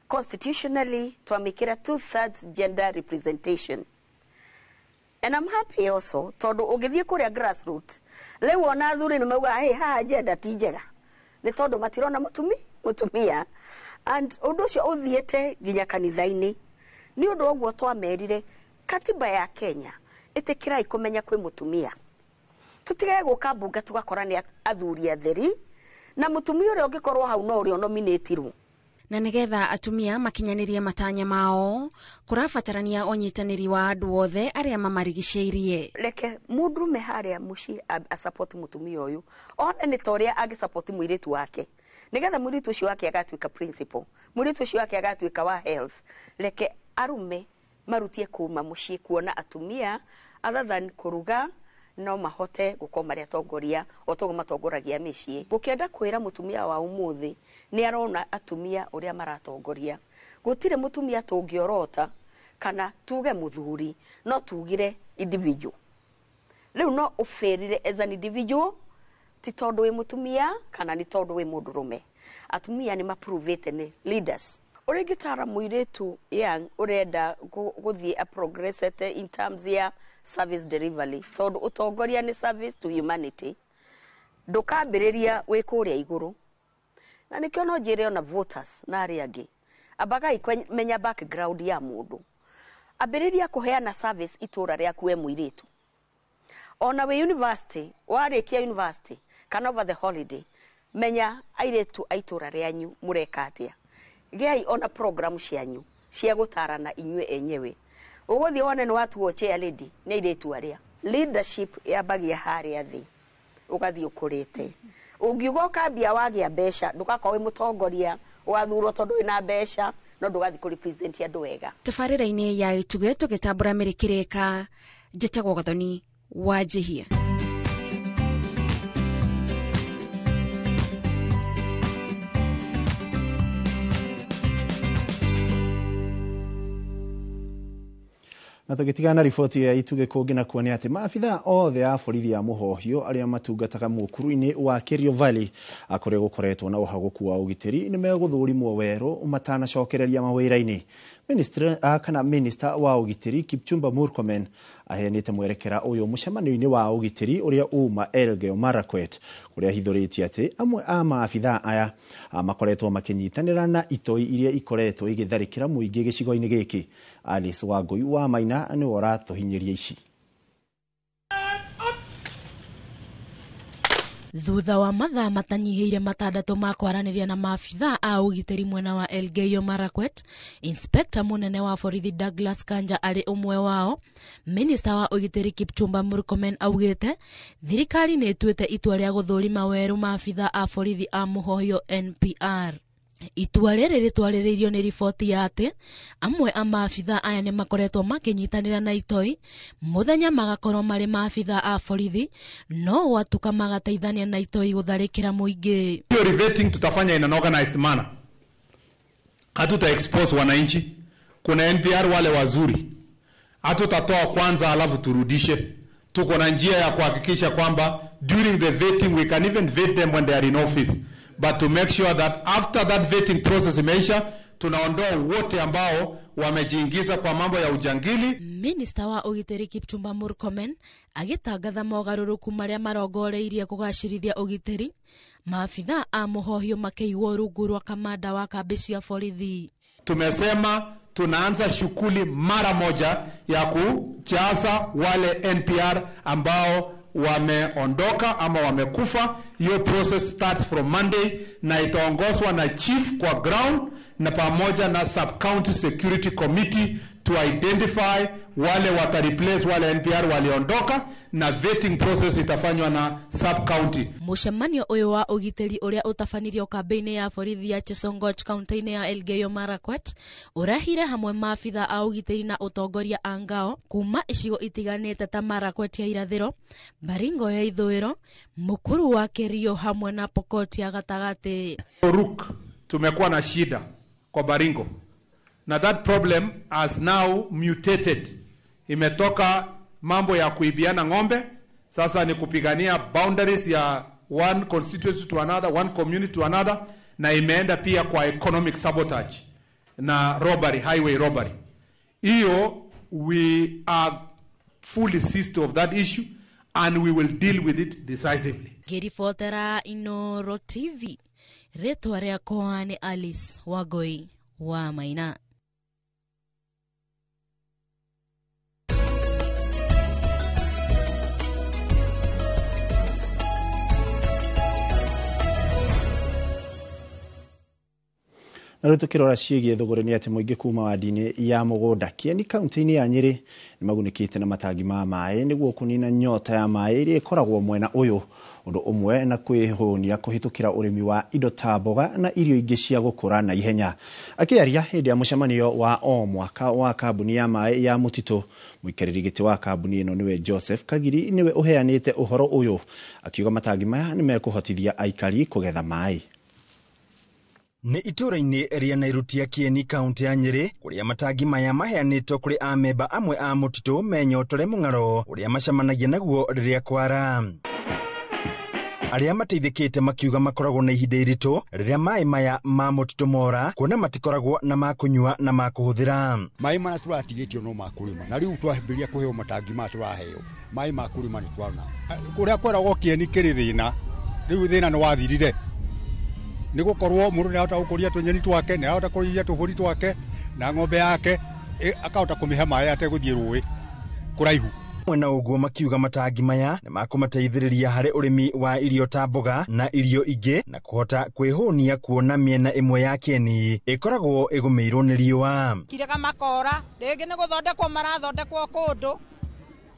Speaker 2: constitutionally twamĩkĩra 2/3 gender representation. And I'm happy also tondũ ũngĩthiĩ kũrĩa grassroot rĩu ona athuri nĩ maugaga hey, haha gender ti njega nĩ tondũ matirona mũtumia. And ũndũ ũcio ũthiĩte nginya kanitha-inĩ. Nĩ ũndũ ũguo twamerire katiba ya Kenya ĩtĩkĩrai kũmenya kwĩ mũtumia, tũtigage gũka mbunge tũgakora nĩ athuri atheri na mũtumia ũrĩa ũngĩkorwo hau no ũrĩa ũnominĩtirwo.
Speaker 30: Na nĩgetha atumia makinyanĩrie matanya mao kũrabatarania ũnyitanĩri wa andũ othe arĩa mamarigicĩirie.
Speaker 2: Reke mũndũrũme harĩa mũciĩ asupport mũtumia ũyũ one nĩ ta ũrĩa angĩsupport mũirĩtu wake, nĩgetha mũirĩtu ũcio wake agatuĩka principal, mũirĩtu ũcio wake agatuĩka wa health. Reke arume marutie kuma mũciĩ kuona atumia other than kũruga no mahote gũkorwo marĩ atongoria o toguo matongoragia mĩciĩ. Gũkĩenda kwĩra mũtumia wa ũmũthĩ nĩ arona atumia ũrĩa maratongoria, gũtirĩ mũtumia tũngĩorota kana tuge mũthuri, no tugire individual. Rĩu no ũbĩrire as an individual, ti tondũ wĩ mũtumia kana nĩ tondũ wĩ mũndũrũme. Atumia nĩ maprovĩte nĩ leaders. Ũrĩa ingĩtara mũirĩtu young ũrenda gũthiĩ a progressete in terms ya service delivery, tondũ ũtongoria nĩ service to humanity, ndũkambĩrĩria wĩ kũrĩa igũrũ. Na nĩkĩo no njĩre ona voters na arĩa angĩ, ambagai kũmenya background ya mũndũ, ambĩrĩria kũheana service itũra rĩaku we mũirĩtu. Ona wĩ university, warĩkia university kana over the holiday, menya airĩtu a itũra rĩanyu mũreka atĩa. Gĩai ona program cianyu cia gũtarana inyuĩ enyewe. Ũgũthiĩ wone nĩ watuo chair lady nĩ airĩtu arĩa. Leadership yambagia harĩa thĩ ũgathiĩ ũkũrĩte. Ũngiuga ũkambia wagĩa mbeca ndũgakorwo wĩ mũtongoria ũgathurwo tondũ wĩna mbeca, no ndũgathiĩ kũ represent andũ wega.
Speaker 30: Tabarĩra-inĩ ya Ituge tũgĩtambũra Mĩrĩ Kĩrĩka, njĩtagwo Gathoni Wanjihia.
Speaker 1: Na tũgĩtigana na riboti ya Ituge kũngĩ na kuonia atĩ maabithaa othe a borithi ya mũhohio arĩa matungataga mũkuru-inĩ wa Kerio Valley kũrĩa gũkoretwo na ũhagũku wa ũgitĩri nĩ megũthũrimwo werũ matanacokereria mawĩra-inĩ. Minister wa ũgitĩri Kipchumba Murkomen aheanĩte mwerekera ũyũ mũcemanio-inĩ wa ũgitĩri ũrĩa uma Elgeyo Marakwet, kũrĩa ahithũrĩtie atĩ amwe a maabithaa aya makoretwo makĩnyitanĩra na itoi iria ikoretwo igĩtharĩkĩra mũingĩ gĩcigo-inĩ gĩkĩ. Alice Wangũi wa Maina nĩwe ũratũhinyĩria ici.
Speaker 6: Thutha wa mathaa matanyihĩire 6 ma kwaranĩria na maabithaa a ũgitĩri mwena wa Elgeyo Marakwet, Inspector mũnene wa borithi Douglas Kanja arĩ ũmwe wao, Minista wa ũgitĩri Kipchumba Murkomen augĩte thirikari nĩ ĩtuĩte itua rĩa gũthũrima werũ maabithaa a borithi a mũhohio NPR. Itua rĩrĩ rĩtwarĩrĩirio nĩ riboti ya atĩ amwe a maabithaa aya nĩ makoretwo makĩnyitanĩra na itoi mũthenya magakorwo marĩ maabithaa a borithi no gwatuka magateithania na itoi gũtharĩkĩra mũingĩ.
Speaker 7: Hiyo revetting tutafanya in an organized manner. Hatuta expose wananchi. Kuna NPR wale wazuri. Hatutatoa kwanza alafu turudishe. Tuko na njia ya kuhakikisha kwamba during the vetting we can even vet them when they are in office. But to make sure that after that vetting process imeisha, tunaondoa wote ambao wamejiingiza kwa mambo ya ujangili.
Speaker 6: Minista wa ũgitĩri Kipchumba Murkomen agĩtangatha mogarũrũku marĩa marongoreirie kũgacĩrithia ũgitĩri, maabithaa a mũhohio makĩigwo rungu rwa kamanda wa kambĩ cia borithi.
Speaker 7: Tumesema tunaanza shughuli mara moja ya kujaza wale NPR ambao wameondoka ama wamekufa. Hiyo process starts from Monday na itaongozwa na chief kwa ground na pamoja na sub county security committee to identify wale wata replace wale NPR waliondoka, na vetting process itafanywa na sub county.
Speaker 6: Mũcemanio ũyũ wa ũgitĩri ũrĩa ũtabanirio kambĩ-inĩ ya borithi ya Chesongoch kaunti-inĩ ya Elgeyo Marakwet ũrehire hamwe maabithaa a ũgitĩri na ũtongoria a ngao kuma icigo itiganĩte ta Marakwet ya irathĩro, Baringo ya ithũĩro, Mukuru wa Kerio hamwe na Pokot ya gatagatĩ.
Speaker 7: Oruk tumekuwa na shida kwa Baringo, na that problem has now mutated. Imetoka mambo ya kuibiana ng'ombe, sasa ni kupigania boundaries ya one constituency to another, one community to another, na imeenda pia kwa economic sabotage na robbery, highway robbery. Iyo we are fully seized of that issue and we will deal with it decisively.
Speaker 6: Ngĩribotera Inooro TV, rĩtwa rĩakwa nĩ Alice Wangui wa Maina.
Speaker 1: Na rĩu tũkĩrora ciĩgiĩ thũgũrĩ nĩ atĩ mũingĩ kuma wandi-inĩ ya mũgũnda Kieni kaunti-inĩ ya Nyĩrĩ nĩ magunĩkĩte na matangi ma maĩ nĩguo kũnina nyota ya maĩ ĩrĩa ĩkoragwo mwena ũyũ, ũndũ ũmwe na kwĩhũnia kũhĩtũkĩra ũrĩmi wa indo ta mboga na irio ingĩ cia gũkũra na ihenya. Akĩaria hĩndĩ ya mũcemanio wa o mwaka wa kambuni ya maĩ ya Mũtitũ, mũikarĩri gĩtĩ wa kambuni ĩno nĩwe Joseph Kagiri nĩwe ũheanĩte ũhoro ũyũ, akiuga matangi maya nĩ mekũhotithia aikari kũgetha maĩ.
Speaker 8: Nĩ itũũra-inĩ rĩa Nairuti ya Kieni kaunti ya Nyĩrĩ kũrĩa matangi maya maheanĩtwo kũrĩ amemba amwe a mũtitũ menyotore mũng'aro ũrĩa macemanagia naguo rĩrĩa kwara. Arĩa mateithĩkĩte makiuga makoragwo na ihinda iritũ rĩrĩa maĩ maya ma mũtitũ mora, kuona matikoragwo na ma kũnyua na ma kũhũthĩra.
Speaker 9: Maĩ maya tũratigĩtio no ma kũrĩma, na rĩu twambĩrĩria kũheo matangi maya tũraheo maĩ ma kũrĩma nĩ twana. Kũrĩa kweragwo Kieni kĩrĩ thĩna, rĩu thĩna nĩ wathirire. Nĩ gũkorwo mũndũ nĩ ahota gũkũria tũnyeni twake, nĩ ahota kũrĩithia tũbũri twake na ng'ombe yake, akahota kũmĩhe maĩ ategũthiĩ rũĩ kũraihu.
Speaker 8: Mwena ũguo makiuga matangi maya nĩ makũmateithĩrĩria harĩ ũrĩmi wa irio ta mboga na irio ingĩ na kũhota kwĩhũnia kuona mĩena ĩmwe ya Kieni ĩkoragwo ĩgũmĩirwo nĩ riũa.
Speaker 10: Kirega makora rĩngĩ nĩ gũthondekwo marathondekwo kũndũ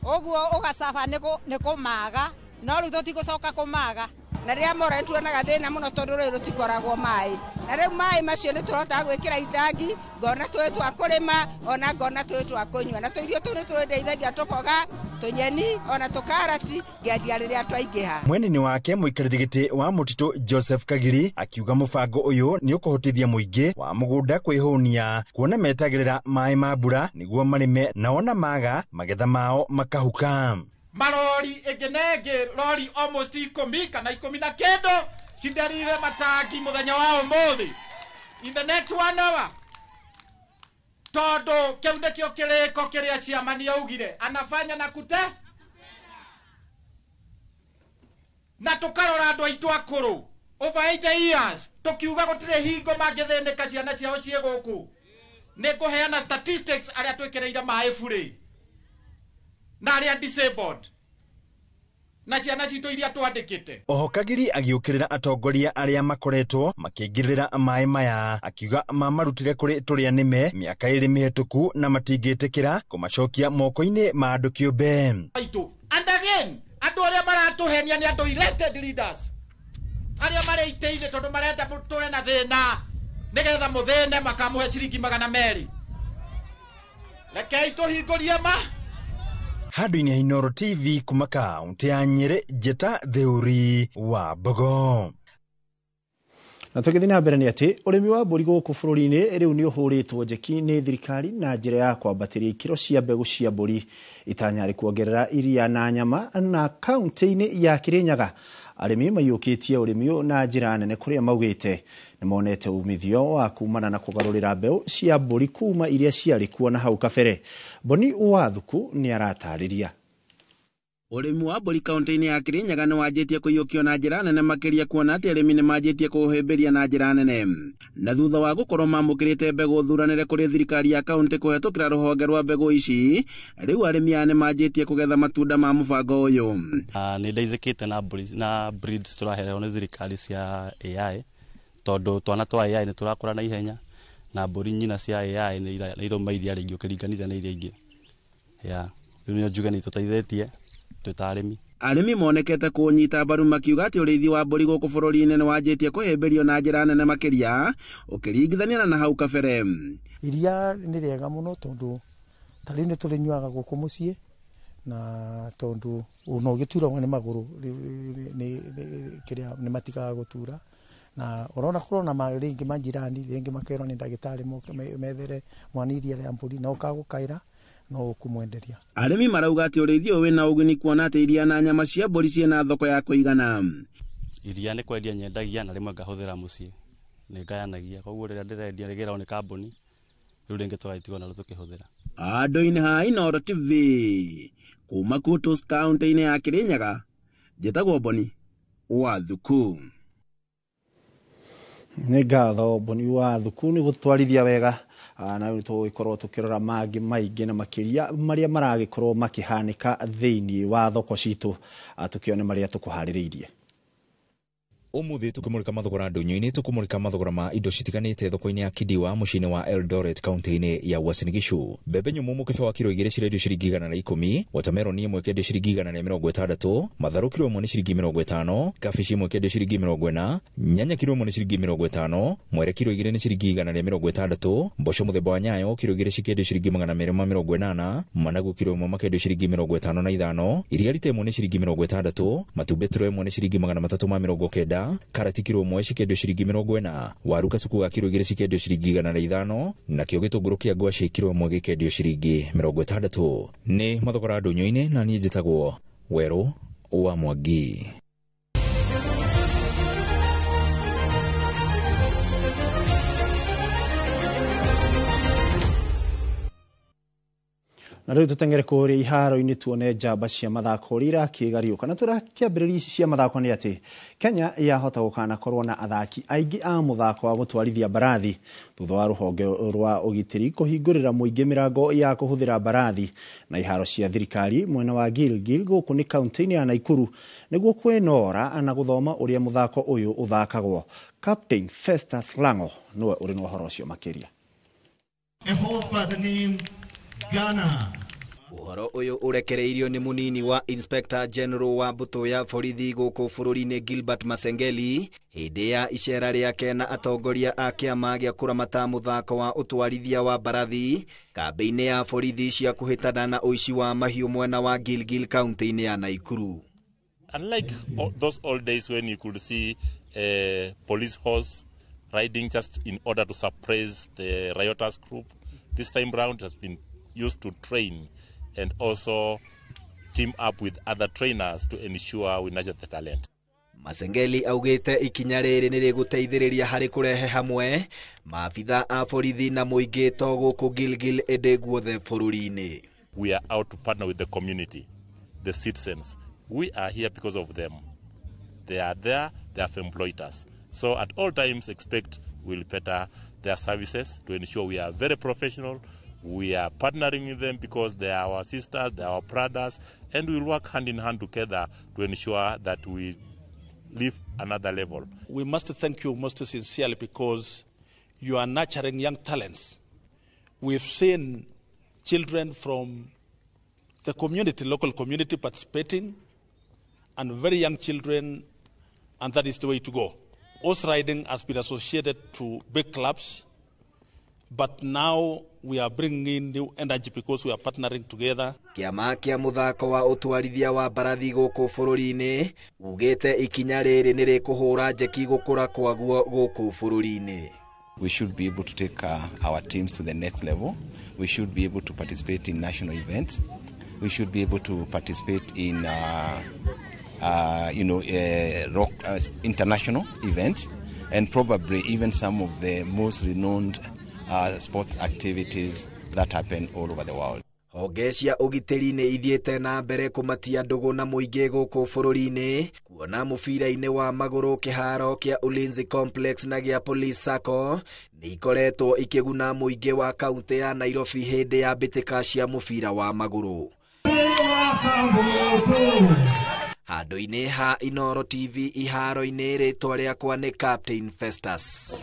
Speaker 10: ũguo ũgacaba nĩ kũmaga, no rĩu tũtigũcoka kũmaga.
Speaker 11: Na rĩrĩa mora nĩtuonaga thĩna mũno tondũ rũĩ rũtikoragwo maĩ, na rĩu maĩ macio nĩ tũhotaga gwĩkĩra itangi, ngona tũĩ twa kũrĩma ona ngona tũĩ twa kũnyua, na tũirio tũu nĩ tũrĩndeithagia tũboga, tũnyeni ona tũkarati ngĩendia rĩrĩa twaingĩha.
Speaker 8: Mwena-inĩ wake mũikarĩri gĩtĩ wa mũtitũ Joseph Kagiri akiuga mũbango ũyũ nĩ ũkũhotithia mũingĩ wa mũgũnda kwĩhũnia kuona metagĩrĩra maĩ ma mbura nĩguo marĩme na ona maga magetha mao makahuka.
Speaker 12: Marori ĩngĩ na ĩngĩ rori almost 10 kana 19 cinderire matangi mũthenya wa ũmũthĩ in the next 1 hour, tondũ kĩu nĩkĩo kĩrĩko kĩrĩa ciamani augire anafanya na kute na tũkarora andũ aitũ akũrũ over 80 years tũkiuga gũtirĩ hingo mangĩthĩnĩka ciana ciao ciĩ gũkũ. Nĩ ngũheana statistics arĩa twĩkĩrĩire maĩ burĩ na arĩa disabled Na ciana citũ iria twandĩkĩte.
Speaker 8: Oho Kagiri agĩũkĩrĩra atongoria arĩa makoretwo makĩingĩrĩra maĩ maya, akiuga mamarutire kũrĩ tũrĩa nĩme mĩaka 2 mĩhetũku na matingĩtĩkĩra kũmacokia moko-inĩ ma andũ kĩũmbe.
Speaker 12: And again, andũ arĩa maratũhenia nĩ andũ elected leaders arĩa marĩ itĩ-inĩ tondũ marenda tũre na thĩna nĩgetha mũthĩne makamũhe ciringi 200. Rekei tũhingũrie ma.
Speaker 8: Handũ-inĩ ha Inooro TV kuma kaũntĩ ya Nyĩrĩ, Njĩta Theuri wa Mbogo.
Speaker 1: Na tũgĩthiĩ na mbere nĩ atĩ ũrĩmi wa mbũri gũkũ bũrũri-inĩ rĩu nĩ ũhũrĩtwo njeki nĩ thirikari na njĩra ya kwambatĩria ikĩro cia mbegũ cia mbũri, itanya rĩ kuongerera iria na nyama. Na kaũntĩ-inĩ ya Kĩrĩnyaga arĩmi maiyũkĩtie ũrĩmi ũyũ na njĩra nene, kũrĩa maugĩte nĩ monete umithio wa kumana na kũgarũrĩra mbeũ cia mbũri kuma iria ciarĩ kuo na hau kabere. Boni Wathuku nĩ aratarĩria.
Speaker 5: Ũrĩmi wa mbũri kaũntĩ-inĩ ya Kĩrĩnyaga nĩ wanjĩtie kũiyũkio na njĩra nene makĩria, kuona atĩ arĩmi nĩ manjĩtie kũũhĩmbĩria na njĩra nene, na thutha wa gũkorwo mamũkĩrĩte mbegũ thuranĩre kũrĩ thirikari ya kaũntĩ kũhetũkĩra rũhonge rwa mbegũ ici, rĩu arĩmi aya nĩ manjĩtie kũgetha matunda ma mũbango ũyũ.
Speaker 14: Nĩ ndeithĩkĩte na mbũri na breeds tũraheo nĩ thirikari cia AI, tondũ twana twa AI nĩ tũrakũra na ihenya, na mbũri nyina cia AI nĩ irauma iria rĩingĩ ũkĩringithania na iria ingĩ. Rĩu nĩ njuge nĩ itũteithĩtie twĩ ta arĩmi.
Speaker 5: Arĩmi monekete kũnyita mbaru makiuga atĩ ũrĩithi wa mbũri gũkũ bũrũri-inĩ nĩ wanjĩtie kũhĩmbĩrio na njĩra nene makĩria ũkĩringithania na hau kabere.
Speaker 15: Iria nĩ rĩega mũno tondũ ta rĩu nĩ tũrĩnyuaga gũkũ mũciĩ, na tondũ ona ũgĩturagwo nĩ magũrũ nĩ matigaga gũtura, na ũrona kũrona rĩngĩ manjirani rĩngĩ makerwo nĩ ndagĩtarĩ methere mwana iria rĩa mbũri na ũkagũkaĩra no ũkũmwenderia.
Speaker 5: Arĩmi marauga atĩ ũrĩithi ũyũ wĩna ũguni kuona atĩ iria na nyama cia mbũri ciĩna thoko ya kũigana.
Speaker 14: Iria nĩ kwendia nyendagia na rĩmwe ngahũthĩra mũciĩ, nĩ ngayanagia, koguo rĩrĩa ndĩrendia rĩgĩragwo nĩ kambuni, rĩu rĩngĩ tũgagĩtigwo narĩo tũkĩhũthĩra.
Speaker 5: Andũ-inĩ ha Inooro TV kuma Kutus kaũntĩ-inĩ ya Kĩrĩnyaga, njĩtagwo Boni Wathuku.
Speaker 1: Nĩ ngatho Boni Wathuku nĩ gũtwarithia wega, na rĩu tũgũgĩkorwo tũkĩrora mangĩ maingĩ na makĩria marĩa maragĩkorwo makĩhanĩka thĩinĩ wa thoko citũ, tũkĩone marĩa tũkũharĩrĩirie.
Speaker 16: Umuthi tukimurika mathogora ndunyu-inĩ, tukumurika mathogora ma indo citiganĩte thoko-inĩ ya Kidiwa mũciĩ-inĩ wa Eldoret kaunti-inĩ ya Uasin Gishu. Mbembe nyũmũ mũkebe wa kiro 2 cirendio ciringi 110, watermelon ĩmwe ĩkendio ciringi 160, matharũ kiro 1 nĩ ciringi 50, kabici ĩmwe ĩkendio ciringi 40, nyanya kiro 1 nĩ ciringi 50, mwere kiro 2 nĩ ciringi 160, mboco mũthemba wa nyayo kiro 2 cikendio ciringi 280, managu kiro 1 makendio ciringi 55, iria rita 1 nĩ ciringi 60, matumbĩ turo 1 nĩ ciringi 390, karati kiro 1 cikendio ciringi 40, waru kacuku ga kiro 2 cikendio ciringi 105, nakĩo gĩtũngũrũ kĩa ngwacĩ kiro 1 gĩkendio ciringi 60. Nĩ mathogora ndũnyũ-inĩ, na niĩ njĩtagwo Werũ wa Mwangi.
Speaker 1: Na rĩu tũteng'ere kũrĩa iharo-inĩ tuone njamba cia mathako ũrĩa irakĩgariũka. Na tũrakĩambĩrĩria ici cia mathako nĩ atĩ Kenya yahota gũkanakorwo na athaki aingĩ a mũthako wa gũtwarithia mbarathi thutha wa rũhonge rwa ũgitĩri kũhingũrĩra mũingĩ mĩrango ya kũhũthĩra mbarathi na iharo cia thirikari mwena wa Gilgil gũkũ nĩ kaunti-inĩ ya Nakuru nĩguo kwĩnora na gũthoma ũrĩa mũthako ũyũ ũthakagwo. Captain Festus Lango nĩwe ũrĩ na ũhoro ũcio makĩria.
Speaker 17: A horse by the name Ghana.
Speaker 18: Ũhoro ũyũ ũrekereirio nĩ mũnini wa Inspector General wa mbũtũ ya borithi gũkũ bũrũri-inĩ Gilbert Masengeli hĩndĩ ya icera rĩake na atongoria a kĩama gĩa kũramata mũthako wa ũtwarithia wa mbarathi kambĩ-inĩ ya borithi cia kũhĩtana na ũici wa mahiũ mwena wa Gilgil kaunti-inĩ ya Nakuru.
Speaker 19: Unlike those old days when you could see a police horse riding just in order to suppress the rioters group, this time round it has been used to train and also team up with other trainers to ensure we nurture the talent.
Speaker 18: Masengeli augite ikinya rĩrĩ nĩ rĩgũteithĩrĩria harĩ kũrehe hamwe maabitha a borithi na mũingĩ to gũkũ Gilgil ĩndĩ guothe bũrũri-inĩ.
Speaker 19: We are out to partner with the community, the citizens. We are here because of them. They are there, they have employed us. So at all times expect we'll better their services to ensure we are very professional, We are partnering with them because they are our sisters, they are our brothers, and we will work hand in hand together to ensure that we live another level.
Speaker 4: We must thank you most sincerely because you are nurturing young talents. We've seen children from the community, local community, participating, and very young children, and that is the way to go. Horse riding has been associated to big clubs, but now we are bringing in new energy because we are partnering together.
Speaker 18: Kĩama kĩa mũthako wa ũtwarithia wa mbarathi gũkũ bũrũri-inĩ ugĩte ikinya rĩrĩ nĩ rĩkũhũra njeki gũkũra kwaguo gũkũ bũrũri-inĩ.
Speaker 20: We should be able to take our teams to the next level. We should be able to participate in national events. We should be able to participate in international events, and probably even some of the most renowned sports activities that happen all over the world.
Speaker 18: Honge cia ũgitĩri nĩ ithiĩte na mbere kũmatia ndũgũ na mũingĩ gũkũ bũrũri-inĩ kuona mũbira-inĩ wa magũrũ kĩharo kĩa Ulinzi Complex na gĩa Police Sacco nĩ ikoretwo ikĩguna mũingĩ wa kaunti ya Nairobi hĩndĩ ya mbĩtĩka cia mũbira wa magũrũ. Handũ-inĩ ha Inooro TV iharo-inĩ rĩtwa rĩakwa nĩ Captain Festus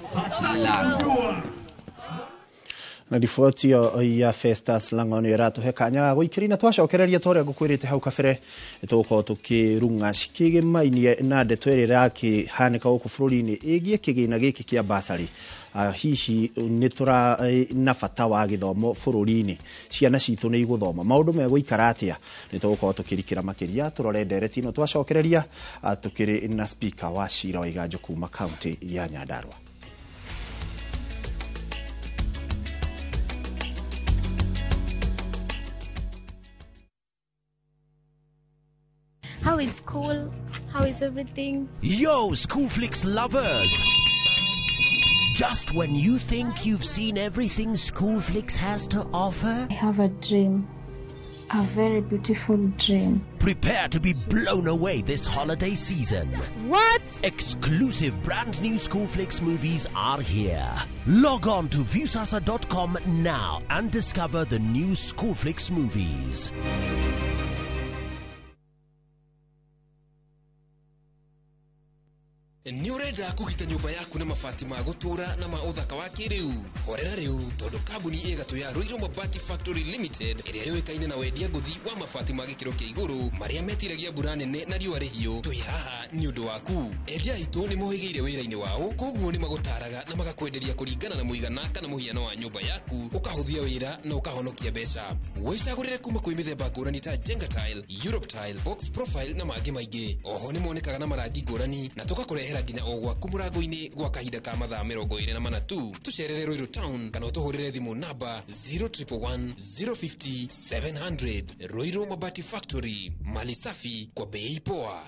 Speaker 18: Lango.
Speaker 1: Na riboti ya Festus Lango nĩ ĩratũhe kanya ga gũikĩria na twacokereria ta ũrĩa ngũkwĩrĩte hau kabere tũgũkorwo tũkĩrung'a cikĩgĩmainie na ndeto ĩrĩa ĩrakĩhanĩka gũkũ bũrũri-inĩ ĩgiĩ kĩgĩna gĩkĩ kĩa basarĩ. Hihi nĩ tũra na bata wa gĩthomo bũrũri-inĩ, ciana citũ nĩ igũthoma, maũndũ megũikara atĩa? Nĩ tũgũkorwo tũkĩrikĩra makĩria tũrore ndereti ĩno twacokereria tũkĩrĩ na speaker wa Cira wa Iganjo kuma kaunti ya Nyandarua.
Speaker 21: How is school? How is everything?
Speaker 22: Yo, Schoolflix lovers! Just when you think you've seen everything Schoolflix has to offer,
Speaker 21: I have a dream. A very beautiful dream.
Speaker 22: Prepare to be blown away this holiday season.
Speaker 21: What?
Speaker 22: Exclusive brand new Schoolflix movies are here. Log on to Viusasa.com now and discover the new Schoolflix movies.
Speaker 23: Nĩ ũrenda kũgita nyũmba yaku na mabati ma gũtũũra na ma ũthaka wa kĩrĩu? Horera rĩu tondũ kambuni ĩgatũ ya Ruiru Mabati Factory Limited ĩrĩa yũĩkaine na wendia ngũthi wa mabati ma gĩkĩro kĩa igũrũ marĩa metiragia mbura nene na riũa rĩhiũ, twĩ haha nĩ ũndũ waku. Endia aitũ nĩ mohĩgĩire wĩra-inĩ wao, koguo nĩ magũtaraga na magakwenderia kũringana na mũigana kana mũhiano wa nyũmba yaku, ũkahũthia wĩra na ũkahonokia mbeca. Wĩcagũrĩre kuma kwĩ mĩthemba ngũrani ta Jenga Tile, Europe Tile, Box Profile na mangĩ maingĩ. Oho nĩ monekaga na marangi ngũrani na tũgakũrehera nginya o gwaku mũrango-inĩ gwa kahinda ka mathaa 24 tu. Tũcerere Ruiru Town kana ũtũhũrĩre thimũ namba 0111 050 700. Ruiru Mabati Factory, mali safi kwa bei poa.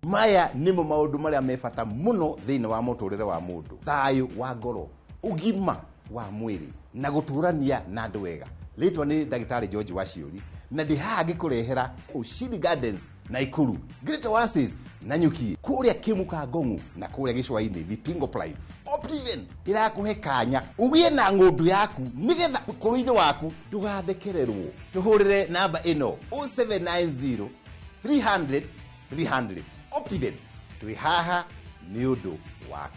Speaker 24: Maya nĩmo maũndũ marĩa me bata mũno thĩinĩ wa mũtũrĩre wa mũndũ: thayũ wa ngoro, ũgima wa mwĩrĩ na gũtũrania na andũ wega. Rĩtwa nĩ ndagĩtarĩ George Waciũri na ndĩ haha ngĩkũrehera Ushindi Gardens Naikuru, Great Oasis Nanyuki, kũrĩa Kĩmuka Ngong'u na kũrĩa Gĩcũa-inĩ Vipingo Prime. Optiven ĩrakũhe kanya ũgĩe na ng'ũndũ yaku nĩgetha ũkũrũ-inĩ waku ndũgathekererwo. Tũhũrĩre namba ĩno 0790 300 300. Optiven twĩ haha nĩ ũndũ waku.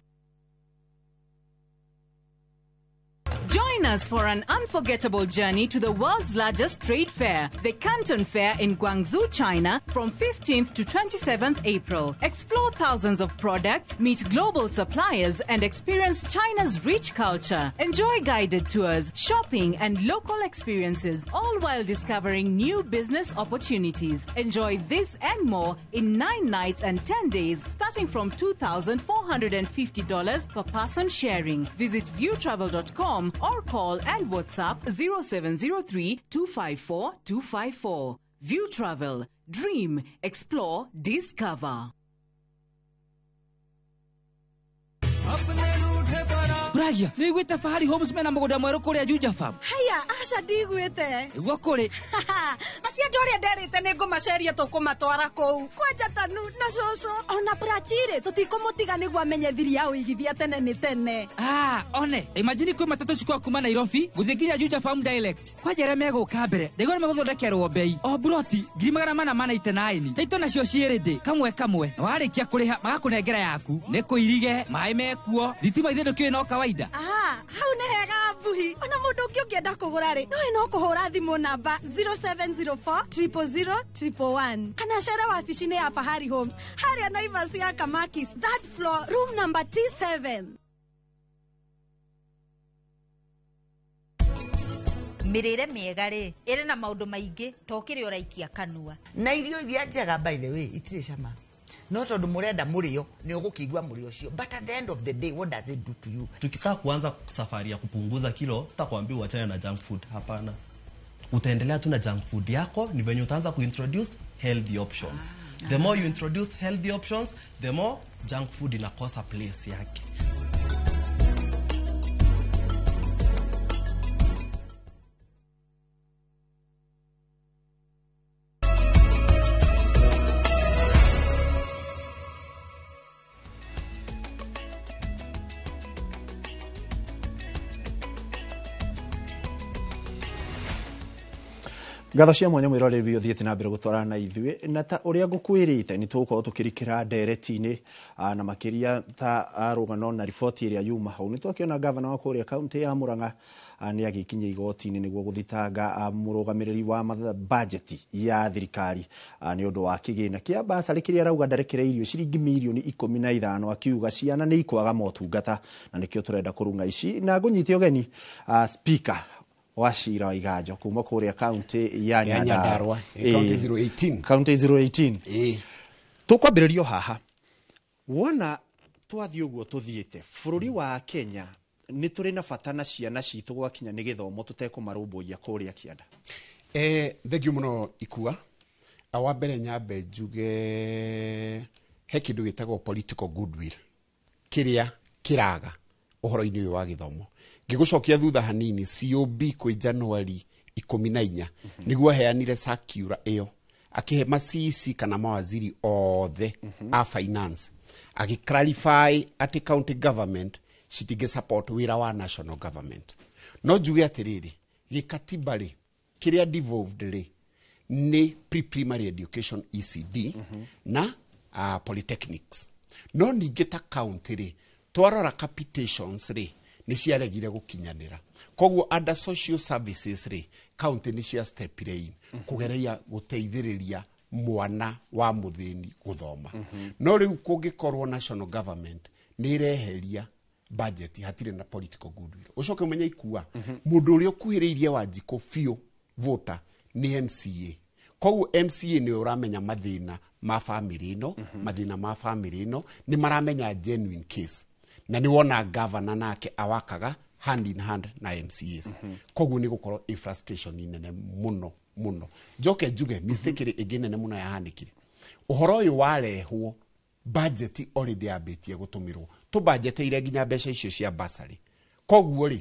Speaker 25: Join us for an unforgettable journey to the world's largest trade fair, the Canton Fair in Guangzhou, China, from 15th to 27th April. Explore thousands of products, meet global suppliers, and experience China's rich culture. Enjoy guided tours, shopping, and local experiences, all while discovering new business opportunities. Enjoy this and more in 9 nights and 10 days, starting from $2,450 per person sharing. Visit viewtravel.com or call and WhatsApp 0703 254 254. View Travel. Dream, explore, discover.
Speaker 26: Raya, nĩiguĩte Fahari Homes mena mũgũnda mwerũ kũrĩa Juja Farm?
Speaker 27: Haya, aca ndiguĩte.
Speaker 26: Nĩguo kũrĩ.
Speaker 2: Acio andũ arĩa nderĩte nĩ ngũmaceria tũkũmatwara kũu. Kwanja Tanu na cũcũ ona Prachire tũtikũmũtiga nĩguo amenye thiri ya ũigithia tene nĩ tene.
Speaker 26: Ah, one imagine kwĩ matatũ cikwa kuma Nairobi gũthiĩ nginya Juja Farm Direct. Kwanja arĩa megũka mbere ndaigua nĩ megũthondekerwo bei o buroti 499. Taito nacio ciĩ kamwe kamwe na warĩkia kũrĩha magakũnengera yaku nĩ kũirige maĩ mekuo thitima ithe ndũkĩũĩ no kawaida.
Speaker 2: Ah, hau nĩ hega Mbuhi. Ona mũndũ ũngĩ ũngĩenda kũgũra rĩ no kũhũra thimũ namba 0704 000 111 kana cere wabici-inĩ ya Fahari Homes harĩa Naivas ya Kamakis third floor room number T7.
Speaker 3: Mĩrĩre mĩega rĩ ĩrĩ na maũndũ maingĩ to kĩrĩa ũraikia kanua.
Speaker 6: Na irio iria njega by the way itirĩ cama no tondũ mũrenda mũrĩo nĩ ũgũkĩigua mũrĩo ũcio, but at the end of the day what does it do to you?
Speaker 7: Tukitaka kuanza safari ya kupunguza kilo, sitakwambia uachane na junk food, hapana. Utaendelea tu na junk food yako, ni venye utaanza kuintroduce healthy options. The more you introduce healthy options, the more junk food inakosa place yake.
Speaker 1: Ngatho cia mwanya mwĩroreri ũthiĩte na mbere gũtwarana na ithuĩ na ta ũrĩa ngũkwĩrĩte nĩ tũgũkorwo tũkĩrikĩra ndereti-inĩ na makĩria ta rũgano na riboti ĩrĩa yuma hau. Nĩ twakĩona gavana wa kũrĩa kaũntĩ ya Murang'a nĩ agĩkinyia igoti-inĩ nĩguo gũthitanga mũrũgamĩrĩri wa bajeti ya thirikari nĩ ũndũ wa kĩgĩna kĩa basarĩ kĩrĩa arauga ndarekereirio ciringi mirioni 15 akiuga ciana nĩ ikwaga motungata na nĩkĩo tũrenda kũrung'a ici na ngũnyite ũgeni speaker wa Cira wa Iganjo kuma kuria kaunti ya Nyandarua,
Speaker 9: kaunti 018,
Speaker 1: kaunti 018. Tukwambĩrĩrio haha wona twathiĩ ũguo tũthiĩte bũrũri wa Kenya nĩ tũrĩ na bata na ciana citũ gwakinya nĩ gĩthomo tũtekũmarũmbũiya kũrĩa kĩanda.
Speaker 9: Thengiũ mũno Ikua. Wa mbere nyambe njuge he kĩndũ gĩtagwo political goodwill kĩrĩa kĩraga ũhoro-inĩ ũyũ wa gĩthomo. Ngĩgũcokia thutha hanini, COB kwĩ Januari 14 nĩguo aheanire circular ĩyo akĩhe ma-CEC kana mawaziri othe a finance agĩ clarify atĩ county government citingĩ support wĩra wa national government. No njuge atĩrĩrĩ, gĩkatiba rĩ kĩrĩa devolved rĩ nĩ pre-primary education ECD na polytechnics. No ningĩ ta county rĩ twarora capitations rĩ nĩ ciaregire gũkinyanĩra, koguo under social services rĩ county nĩ cia stepire in kũgereria gũteithĩrĩria mwana wa mũthĩni gũthoma. No rĩu kũngĩkorwo national government nĩ ĩreheria budget hatirĩ na political goodwill. Ũcoke ũmenye Ikua mũndũ ũrĩa ũkuhĩrĩirie Wanjikũ biũ voter nĩ MCA, koguo MCA nĩ ũramenya mathĩna ma family ĩno, mathĩna ma family ĩno nĩ maramenya genuine case, na nĩ wona governor nake awakaga hand in hand na MCAs. Koguo nĩ gũkorwo ĩ frustration nene mũno mũno. Njoke njuge mistake ĩrĩ ĩngĩ nene mũno yahanĩkire, ũhoro ũyũ warehwo budget already yambĩtie gũtũmĩrwo, tũbudgeteire nginya mbeca icio cia bursary. Koguo rĩ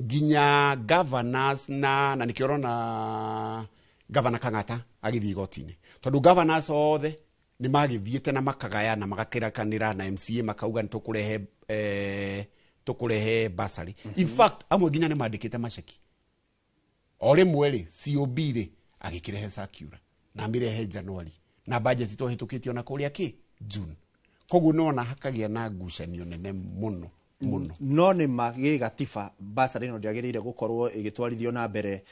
Speaker 9: nginya governors na nĩkĩo ũrona Governor Kang'ata agĩthiĩ igoti-inĩ, tondũ governors othe nĩ magĩthiĩte na makagayana magakĩrakanĩra na MCA makauga nĩ tũkũrehe tũkũrehe bursary. In fact amwe nginya nĩ mandĩkĩte maceki. O rĩmwe rĩ COB rĩ agĩkĩrehe circular na amĩrehe January na budget twahĩtũkĩtio na kũrĩa kĩ June. Koguo nĩwona hakagĩa na ngucanio nene mũno mũno.
Speaker 1: No nĩ ma gĩgatiba bursary ĩno ndĩagĩrĩire gũkorwo ĩgĩtwarithio na mbere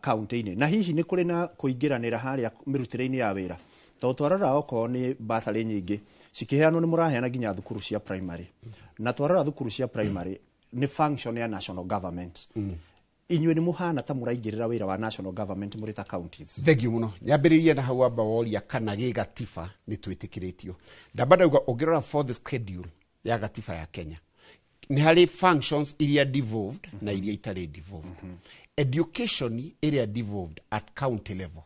Speaker 1: kaunti-inĩ, na hihi nĩ kũrĩ na kũingĩranĩra harĩa mĩrutĩre-inĩ ya wĩra, tondũ twarora okorwo nĩ bursary nyingĩ cikĩheanwo nĩ mũraheana nginya thukuru cia primary, na twarora thukuru cia primary nĩ function ya national government. Inyuĩ nĩ mũhana ta mũraingĩrĩra wĩra wa national government mũrĩ ta counties.
Speaker 9: Thengiũ mũno. Nyambĩrĩrie na hau amba woria kana gĩgatiba nĩ twĩtĩkĩrĩtio. Ndamba ndauga ũngĩrora fourth schedule ya gatiba ya Kenya nĩ harĩ functions iria devolved na iria itarĩ devolved. Education ĩrĩa devolved at county level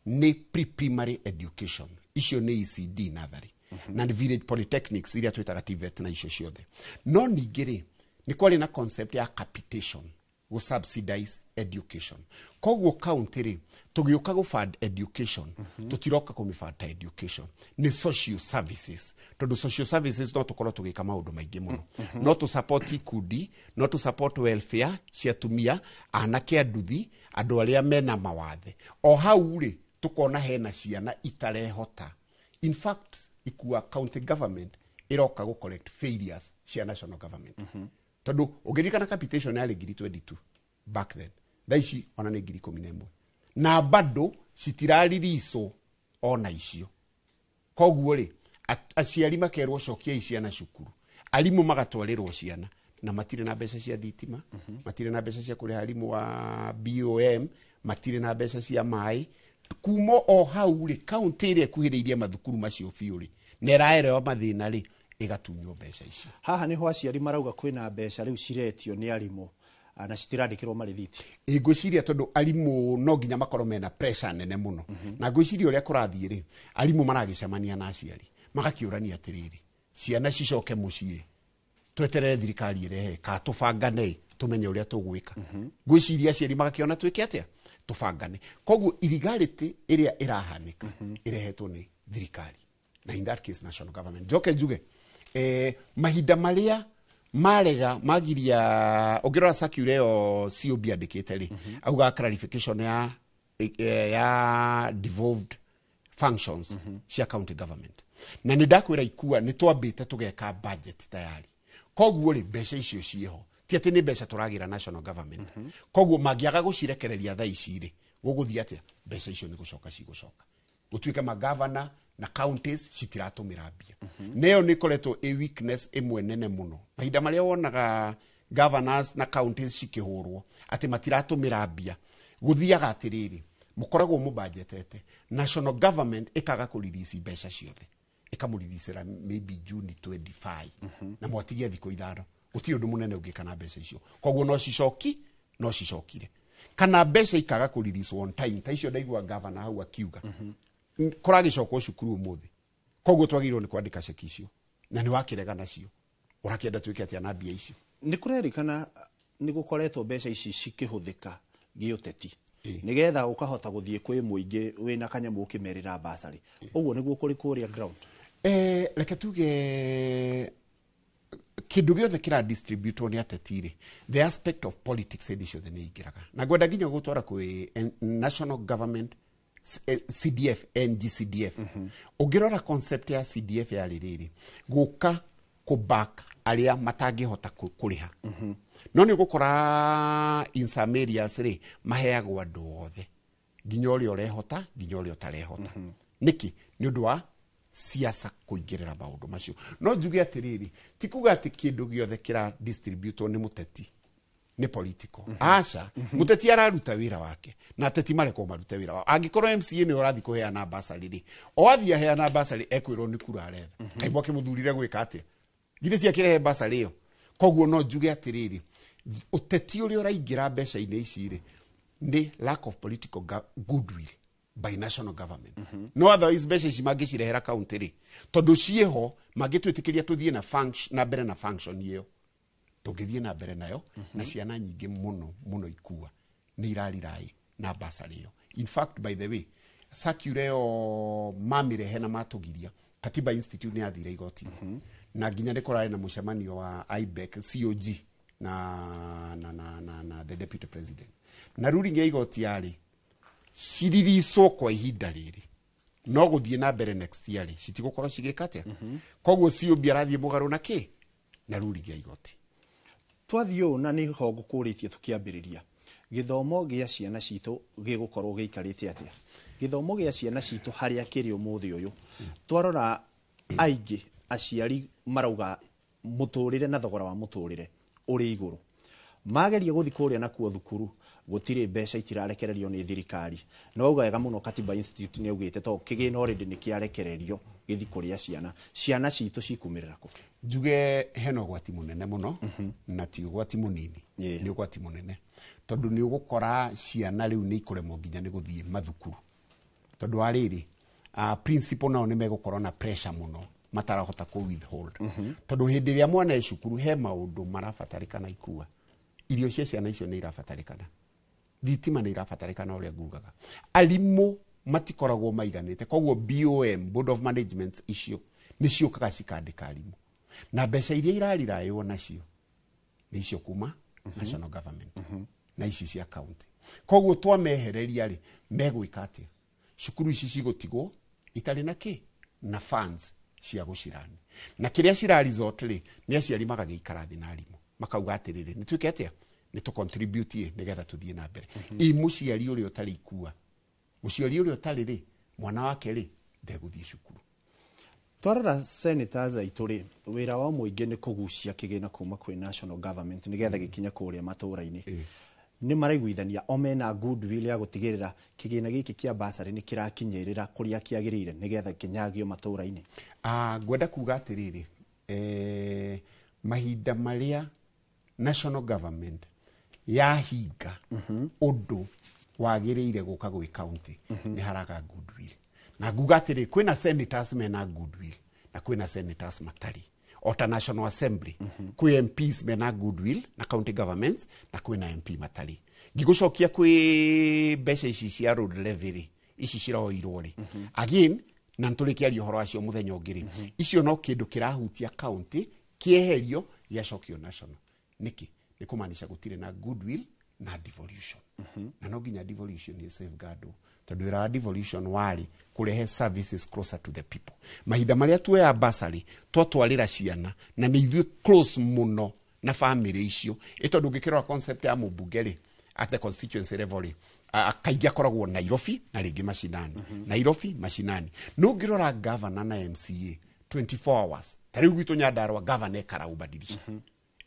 Speaker 9: nĩ pre-primary education, icio nĩ ECD natharĩ na nĩ village polytechnics iria twĩtaga TVET na icio ciothe. No ningĩ rĩ nĩ kwarĩ na concept ya capitation. Gũ subsidize education. Koguo county rĩ, tũgĩũka gũ fund education, tũtiroka kũmĩ ta education, nĩ social services, tondũ social services no tũkorwo tũgĩka maũndũ maingĩ mũno. No tũ support ikundi, no tũ support welfare cia atumia, anake a nduthi, andũ arĩa mena mawathe. O hau rĩ, tũkona hena ciana itarehota. In fact, ikua, county government ĩroka gũ correct failures cia national government, tondũ ũngĩririkana capitation yarĩ 22,000 back then, thaa ici ona nĩ 11,000, na bado citiraririswo ona icio. Koguo rĩ, aciari makerwo cokiai ciana cukuru, arimũ magatwarĩrwo ciana na matirĩ na mbeca cia thitima, matirĩ na mbeca cia kũrĩha arimũ a BOM, matirĩ na mbeca cia maĩ. Kuma o hau rĩ, kaunti ĩrĩa ĩkuhĩrĩirie mathukuru macio biũ rĩ, na ĩraerewa mathĩna rĩ, ĩgatunywo mbeca icio.
Speaker 1: Haha nĩho aciari marauga kwĩna mbeca rĩu ciretio nĩ arimũ na citirandĩkĩrwo marĩthiti.
Speaker 9: Ĩ, ngwĩciria tondũ arimũ no nginya makorwo mena pressure nene mũno, na ngwĩciria ũrĩa kũrathiĩ rĩ, arimũ maragĩcemania na aciari magakĩũrania atĩrĩrĩ, ciana cicoke mũciĩ tweterere thirikari ĩrehe, ka tũbangane tũmenye ũrĩa tũgwĩka? Ngwĩciria aciari magakĩona twĩke atĩa, tũbangane. Koguo illegality ĩrĩa ĩrahanĩka ĩrehetwo nĩ thirikari, na in that case national government. Njoke njuge mahinda marĩa marega magiria, ũngĩrora circular ĩyo COB andĩkĩte rĩ, auga clarification ya devolved functions cia county government. Na nĩ ndakwĩra ikua, nĩ twambĩte tũgeka budget tayari. Koguo rĩ, mbeca icio ciĩho, ti atĩ nĩ mbeca tũragĩra national government. Koguo mangĩaga gũcirekereria thaa ici rĩ, gũgũthiĩ atĩa? Mbeca icio nĩ gũcoka cigũcoka gũtuĩke magavana na counties citiratũmĩra mbia. Na ĩyo nĩ ĩkoretwo ĩ weakness ĩmwe nene mũno. Mahinda marĩa wonaga governors na counties cikĩhũrwo atĩ matiratũmĩra mbia, gũthiaga atĩrĩrĩ, mũkoragwo mũbanjetete, national government ĩkaga kũ-release mbeca ciothe, ĩkamũrilicĩra maybe June 25, na mwatigia thikũ 5. Gũtirĩ ũndũ mũnene ũngĩka na mbeca icio. Koguo no cicoki, no cicokire, kana mbeca ikaga kũ-release on time ta icio. Ndaigua governor hau akiuga kũragĩcokwo cukuru ũmũthĩ, koguo twagĩrĩirwo nĩ kwandĩka ceki icio, na nĩ wakĩrega nacio. Ũrakĩenda twĩke atĩa na mbia icio?
Speaker 1: Nĩ kũrerĩkana nĩ gũkoretwo mbeca ici cikĩhũthĩka gĩũteti, nĩgetha ũkahota gũthiĩ kwĩ mũingĩ wĩna kanyamũ ũkĩmerĩra basarĩ. Ũguo nĩguo kũrĩ kũrĩa ground?
Speaker 9: Reke tuge kĩndũ gĩothe kĩra distributwo nĩ ateti rĩ, the aspect of politics hĩndĩ ciothe nĩ ingĩraga, na ngwenda nginya gũtwara kwĩ national government CDF, NGCDF. Ũngĩrora concept ya CDF yarĩ rĩrĩ, gũka kũback arĩa matangĩhota kũrĩha. No nĩ ũgũkora in some areas rĩ, maheagwo andũ othe, nginya ũrĩa ũrehota, nginya ũrĩa ũtarehota. Nĩkĩ? Nĩ ũndũ wa siasa kũingĩrĩra maũndũ macio. No njuge atĩrĩrĩ, ti kuga atĩ kĩndũ gĩothe kĩra distributwo nĩ mũteti nĩ political. Aca, mũteti araruta wĩra wake, na ateti marekwo marute wĩra wao. Angĩkorwo MCA nĩ ũrathiĩ kũheana basarĩ rĩ, o athiĩ aheana basarĩ, ekwĩrwo nĩ kura aretha. Kaĩ mwakĩmũthurire gwĩka atĩa? Githĩ ti akĩrehe basarĩ ĩyo? Koguo no njuge atĩrĩrĩ, ũteti ũrĩa ũraingĩra mbeca-inĩ ici rĩ, nĩ lack of political goodwill by national government. No otherwise mbeca ici mangĩcirehera county rĩ, tondũ ciĩho, mangĩtwĩtĩkĩria tũthiĩ na function, na mbere na function ĩyo, tũngĩthiĩ na mbere nayo. Na ciana nyingĩ mũno mũno ikua nĩ irarirai na basarĩ ĩyo. In fact, by the way, circular ĩyo mamĩrehe na matũgiria, Katiba Institute nĩ yathire igoti-inĩ, na nginya nĩ kũrarĩ na mũcemanio wa IBEC COG na the deputy president, na ruling ya igoti yarĩ ciririswo kwa ihinda rĩrĩ, no gũthiĩ na mbere next year rĩ, citigũkorwo cigĩka atĩa. Koguo COB arathiĩ mũgarũ na kĩ na ruling ya igoti.
Speaker 1: Twathiĩ ũũ, na nĩho ngũkũrĩtie tũkĩambĩrĩria, gĩthomo gĩa ciana citũ gĩgũkorwo gĩikarĩte atĩa? Gĩthomo gĩa ciana citũ harĩa kĩrĩ ũmũthĩ ũyũ, twarora aingĩ aciari marauga mũtũrĩre na thogora wa mũtũrĩre ũrĩ igũrũ. Mageria gũthiĩ kũrĩa nakuo thukuru, gũtirĩ mbeca, itirarekererio nĩ thirikari. Na wauga wega mũno, Katiba Institute nĩ augĩte to kĩgĩna already nĩ kĩarekererio gĩthiĩ kũrĩa ciana. Ciana citũ cikumĩrĩra kũ?
Speaker 9: Njuge hena ũgwati mũnene mũno, na ti ũgwati mũnini, nĩ ũgwati mũnene, tondũ nĩ ũgũkora ciana rĩu nĩ ikũremwo nginya nĩ gũthiĩ mathukuru, tondũ wa rĩrĩ, principal nao nĩ megũkorwo na pressure mũno matarahota kũ withhold, tondũ hĩndĩ ĩrĩa mwana e cukuru he maũndũ marabatarĩkana ikua. Irio cia ciana icio nĩ irabatarĩkana, thitima nĩ irabatarĩkana, ũrĩa ngugaga arimũ matikoragwo maiganĩte. Koguo BOM, Board of Management icio nĩ ciũkaga cikandĩka arimũ, na mbeca iria irariraywo nacio nĩ icio kuma national government na ici cia county. Koguo twamehereria rĩ, megwĩka atĩa? Cukuru ici cigũtigwo itarĩ na kĩ na funds cia gũcirani, na kĩrĩa cira resort rĩ, nĩ aciari magagĩikara thĩ na arimũ makauga atĩrĩrĩ, nĩ twĩke atĩa, nĩ tũ contribute ĩ nĩgetha tũthiĩ na mbere. Ĩ mũciari ũrĩa ũtarĩ ikua, mũciari ũrĩa ũtarĩ rĩ, mwana wake rĩ, ndegũthiĩ cukuru.
Speaker 1: Twarora senators aitũ rĩ, wĩra wao mũingĩ nĩ kũgucia kĩgĩna kuma kwĩ national government nĩgetha gĩkinye kũrĩa matũũra-inĩ. Nĩ maraiguithania o mena goodwill ya gũtigĩrĩra kĩgĩna gĩkĩ kĩa basarĩ nĩ kĩrakinyĩrĩra kũrĩa kĩagĩrĩire nĩgetha kĩnyagio matũũra-inĩ?
Speaker 9: Ah, ngwenda kuga atĩrĩrĩ, mahinda marĩa national government yahinga ũndũ wagĩrĩire gũka gwĩ county, nĩ haraga goodwill. Na nguga atĩrĩ, kwĩna senators mena goodwill na kwĩna senators matarĩ. O ta National Assembly, kwĩ MPs mena goodwill na county governments na kwĩna MP matarĩ. Ngigũcokia kwĩ mbeca ici cia road levy rĩ, ici ciroirwo rĩ, again na nĩtũrĩkĩaria ũhoro wacio mũthenya ũngĩ rĩ, icio no kĩndũ kĩrahutia county kĩeherio gĩacokio national. Nĩkĩ? Nĩ kũmaanisha gũtirĩ na goodwill na devolution, na no nginya devolution ĩ safeguardwo, tondũ wĩra wa devolution warĩ kũrehe services closer to the people. Mahinda marĩa tuoya basarĩ twatwarĩra ciana na nĩ ithuĩ close mũno na famĩlĩ icio, ĩ tondũ ũngĩkĩrora concept ya mũmbunge rĩ, at the constituency level rĩ, kaingĩ akoragwo Nairobi na rĩngĩ mashinani, Nairobi mashinani. No ũngĩrora governor na MCA 24 hours, ta rĩu gwitũ Nyandarua governor e Karau badilisha,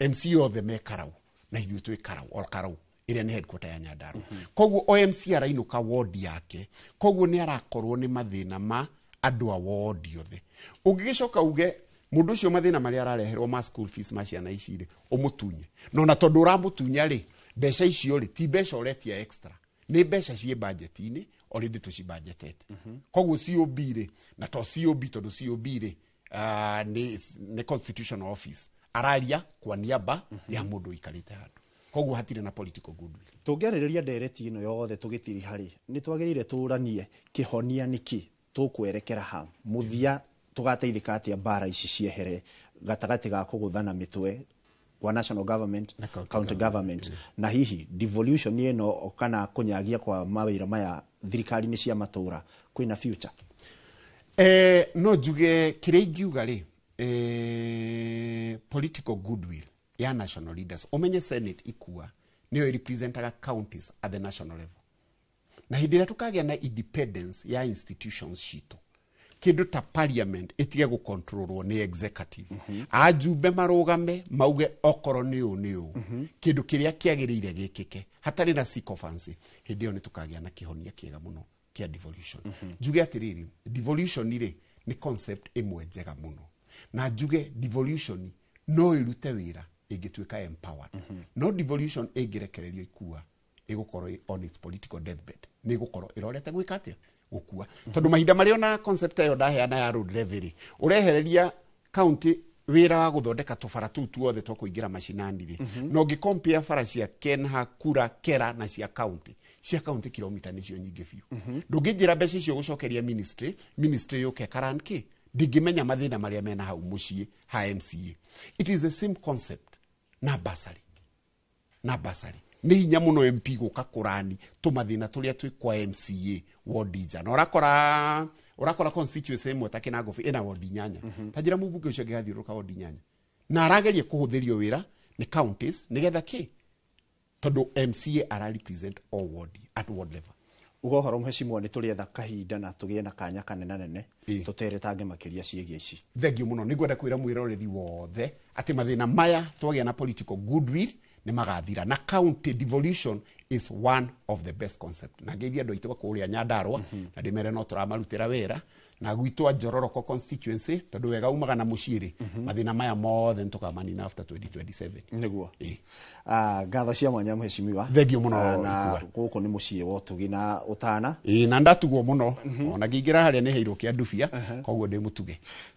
Speaker 9: MCA othe me Karau na ithuĩ twĩ Karau, o Karau ĩrĩa nĩ headquarter ya Nyandarua. Koguo o MCA arainũka ward yake, koguo nĩ arakorwo nĩ mathĩna ma andũ a ward othe. Ũngĩgĩcoka uge mũndũ ũcio mathĩna marĩa arareherwo ma school fees ma ciana ici rĩ, ũmũtunye, no na tondũ ũramũtunya rĩ, mbeca icio rĩ, ti mbeca ũretia extra, nĩ mbeca ciĩ budget-inĩ already tũcibudgetete. Koguo COB rĩ, na to COB, tondũ COB rĩ, nĩ constitutional office, araria kwa niaba ya mũndũ ũikarĩte handũ, koguo hatirĩ na political goodwill.
Speaker 1: Tũngĩarĩrĩria ndereti ĩno yothe tũgĩtiri harĩ nĩ twagĩrĩire tũranie kĩhonia nĩkĩ, tũkwerekera ha, mũthia tũgateithĩka atĩa mbara ici ciehere gatagatĩ ga kũgũthana mĩtwe kwa national government na county government, na hihi devolution ĩno kana kũnyagia kwa mawĩra maya thirikari-inĩ cia matũũra kwĩna future?
Speaker 9: No njuge kĩrĩa ingiuga rĩ, political goodwill ya national leaders, ũmenye Senate ikua nĩyo representaga counties at the national level, na hĩndĩ ĩrĩa tũkagĩa na independence ya institutions citũ, kĩndũ ta parliament ĩtige gũcontrolwo nĩ executive, ajumbe marũgame mauge okorwo nĩ ũũ nĩ ũũ, kĩndũ kĩrĩa kĩagĩrĩire gĩkĩke hatarĩ na sycophancy, hĩndĩ ĩyo nĩ tũkagĩa na kĩhonia kĩega mũno kĩa devolution. Njuge atĩrĩrĩ, devolution rĩ, nĩ concept ĩmwe njega mũno, na njuge devolution no ĩrute wĩra ĩngĩtuĩka empowered. No devolution ĩngĩrekererio ikua, ĩgũkorwo on its political deathbed, nĩ ĩgũkorwo ĩrorete gwĩka atĩa, gũkua, tondũ mahinda marĩa ona concept ĩyo ndaheana ya road levy rĩ, ũrehereria county wĩra wa gũthondeka tũbara tũu tuothe twa kũingĩra macinani rĩ, na ũngĩ compare bara cia Kenha, Kura, Kera na cia county, cia county kilomita nĩcio nyingĩ biũ. Ndũngĩnjĩra mbeca icio gũcokeria ministry, ministry yũke karan kĩ, ndingĩmenya mathĩna marĩa mena hau mũciĩ ha MCA. It is the same concept na basarĩ. Na basarĩ nĩ hinya mũno MP gũka kũrani tũmathĩna tũrĩa twĩ kwa MCA ward nja, na ũrakora constituency ĩmwe ta Kinangop ĩna ward 8. Ta njĩra mũmbunge ũcio angĩgathiũrũrũka ward 8 na arageria kũhũthĩrio wĩra nĩ counties nĩgetha kĩ, tondũ MCA ara represent all ward at ward level.
Speaker 1: Uga ũhoro mheshimiwa, nĩ tũrĩetha kahinda na tũgĩe na kanya kanena nene tũteretange makĩria ciĩgiĩ ici.
Speaker 9: Thengiũ mũno. Nĩ ngwenda kwĩra mwĩroreri wothe atĩ mathĩna maya twagĩa na political goodwill nĩ magathira, na county devolution Is one of the best concept. Na ngeithia andũ aitũ a kũrĩa Nyandarũa, na ndĩmere no tũramarutĩra wĩra na gwitũ a Njororoko constituency, tondũ wega umaga na mũciĩ rĩ, mathĩna maya mothe nĩtũkamanina after 2027.
Speaker 1: Nĩguo. Ngatho cia mwanya, mheshimiwa.
Speaker 9: Thengiũ mũno.
Speaker 1: Na
Speaker 9: Ikua.
Speaker 1: gũkũ nĩ mũciĩ wa ũtugi na ũtana.
Speaker 9: Ĩĩ, na ndatugwo mũno, ona ngĩingĩra harĩa nĩ heirwo kĩa ndubia, koguo ndĩ mũtuge.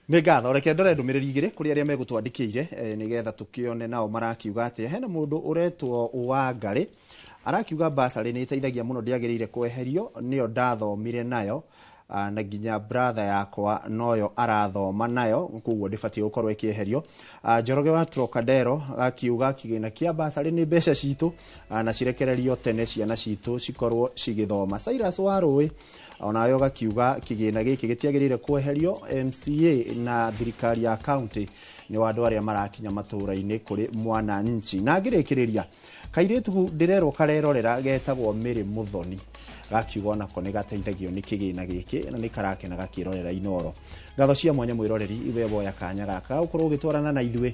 Speaker 1: Nĩ ngatho. Reke ndore ndũmĩrĩri igĩrĩ kũrĩ arĩa megũtwandĩkĩire, nĩgetha tũkĩone nao marakiuga atĩa. Hena mũndũ ũretwo Wangarĩ arakiuga basarĩ nĩ ĩteithagia mũno, ndĩagĩrĩire kweherio, nĩyo ndathomire nayo, na nginya brother yakwa noyo arathoma nayo, koguo ndĩbatiĩ gũkorwo ĩkĩeherio. Njoroge wa Trocadero akiuga kĩgĩna kĩa basarĩ nĩ mbeca citũ, na cirekererio tene ciana citũ cikorwo cigĩthoma. Cyrus wa Rũĩ onayo gakiuga kĩgĩna gĩkĩ gĩtiagĩrĩire kweherio, MCA na thirikari ya county nĩ wa andũ arĩa marakinya matũũra-inĩ kũrĩ mwananchi. Na ngĩrĩkĩrĩria, kairĩtu ndĩrerwo karerorera getagwo Mary Muthoni gakiuga onako nĩ gateithagio nĩ kĩgĩna gĩkĩ na nĩ karakena gakĩrorera Inoro. Ngatho cia mwanya mwĩroreri, we woya kanya gaka ũkorwo ũgĩtwarana na ithuĩ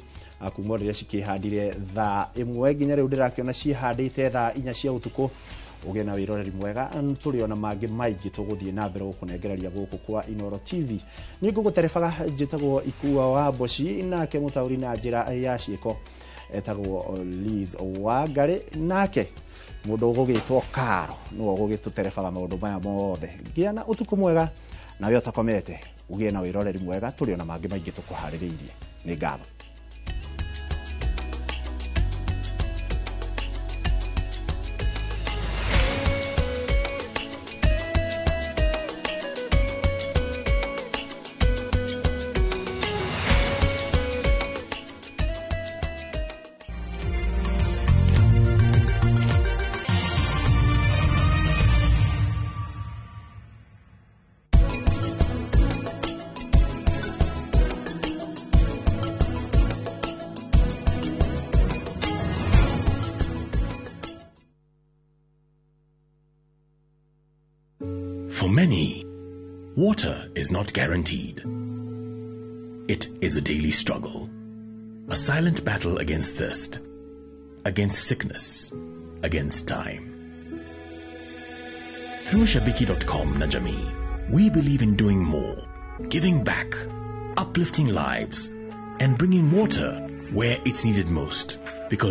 Speaker 1: kuma rĩrĩa cikĩhandire thaa 1 nginya rĩu ndĩrakĩona ciĩhandĩte thaa 4 cia ũtukũ. Ũgĩe na wĩroreri mwega, tũrĩ ona mangĩ maingĩ tũgũthiĩ na mbere gũkũnengereria gũkũ kwa Inoro TV. Niĩ ngũgũterebaga njĩtagwo Ikua wa Mboci, nake mũtaũri na njĩra ya ciĩko etagwo Liz Wangarĩ, nake mũndũ ũgũgĩtwo Karo nĩwe ũgũgĩtũterebaga maũndũ maya mothe. Gĩa na ũtukũ mwega, nawe ũtakomete ũgĩe na wĩroreri mwega, tũrĩ ona mangĩ maingĩ tũkũharĩrĩirie. Nĩ ngatho.
Speaker 8: For many, water is not guaranteed. It is a daily struggle, a silent battle against thirst, against sickness, against time. Through Shabiki.com Najami, we believe in doing more, giving back, uplifting lives, and bringing water where it's needed most.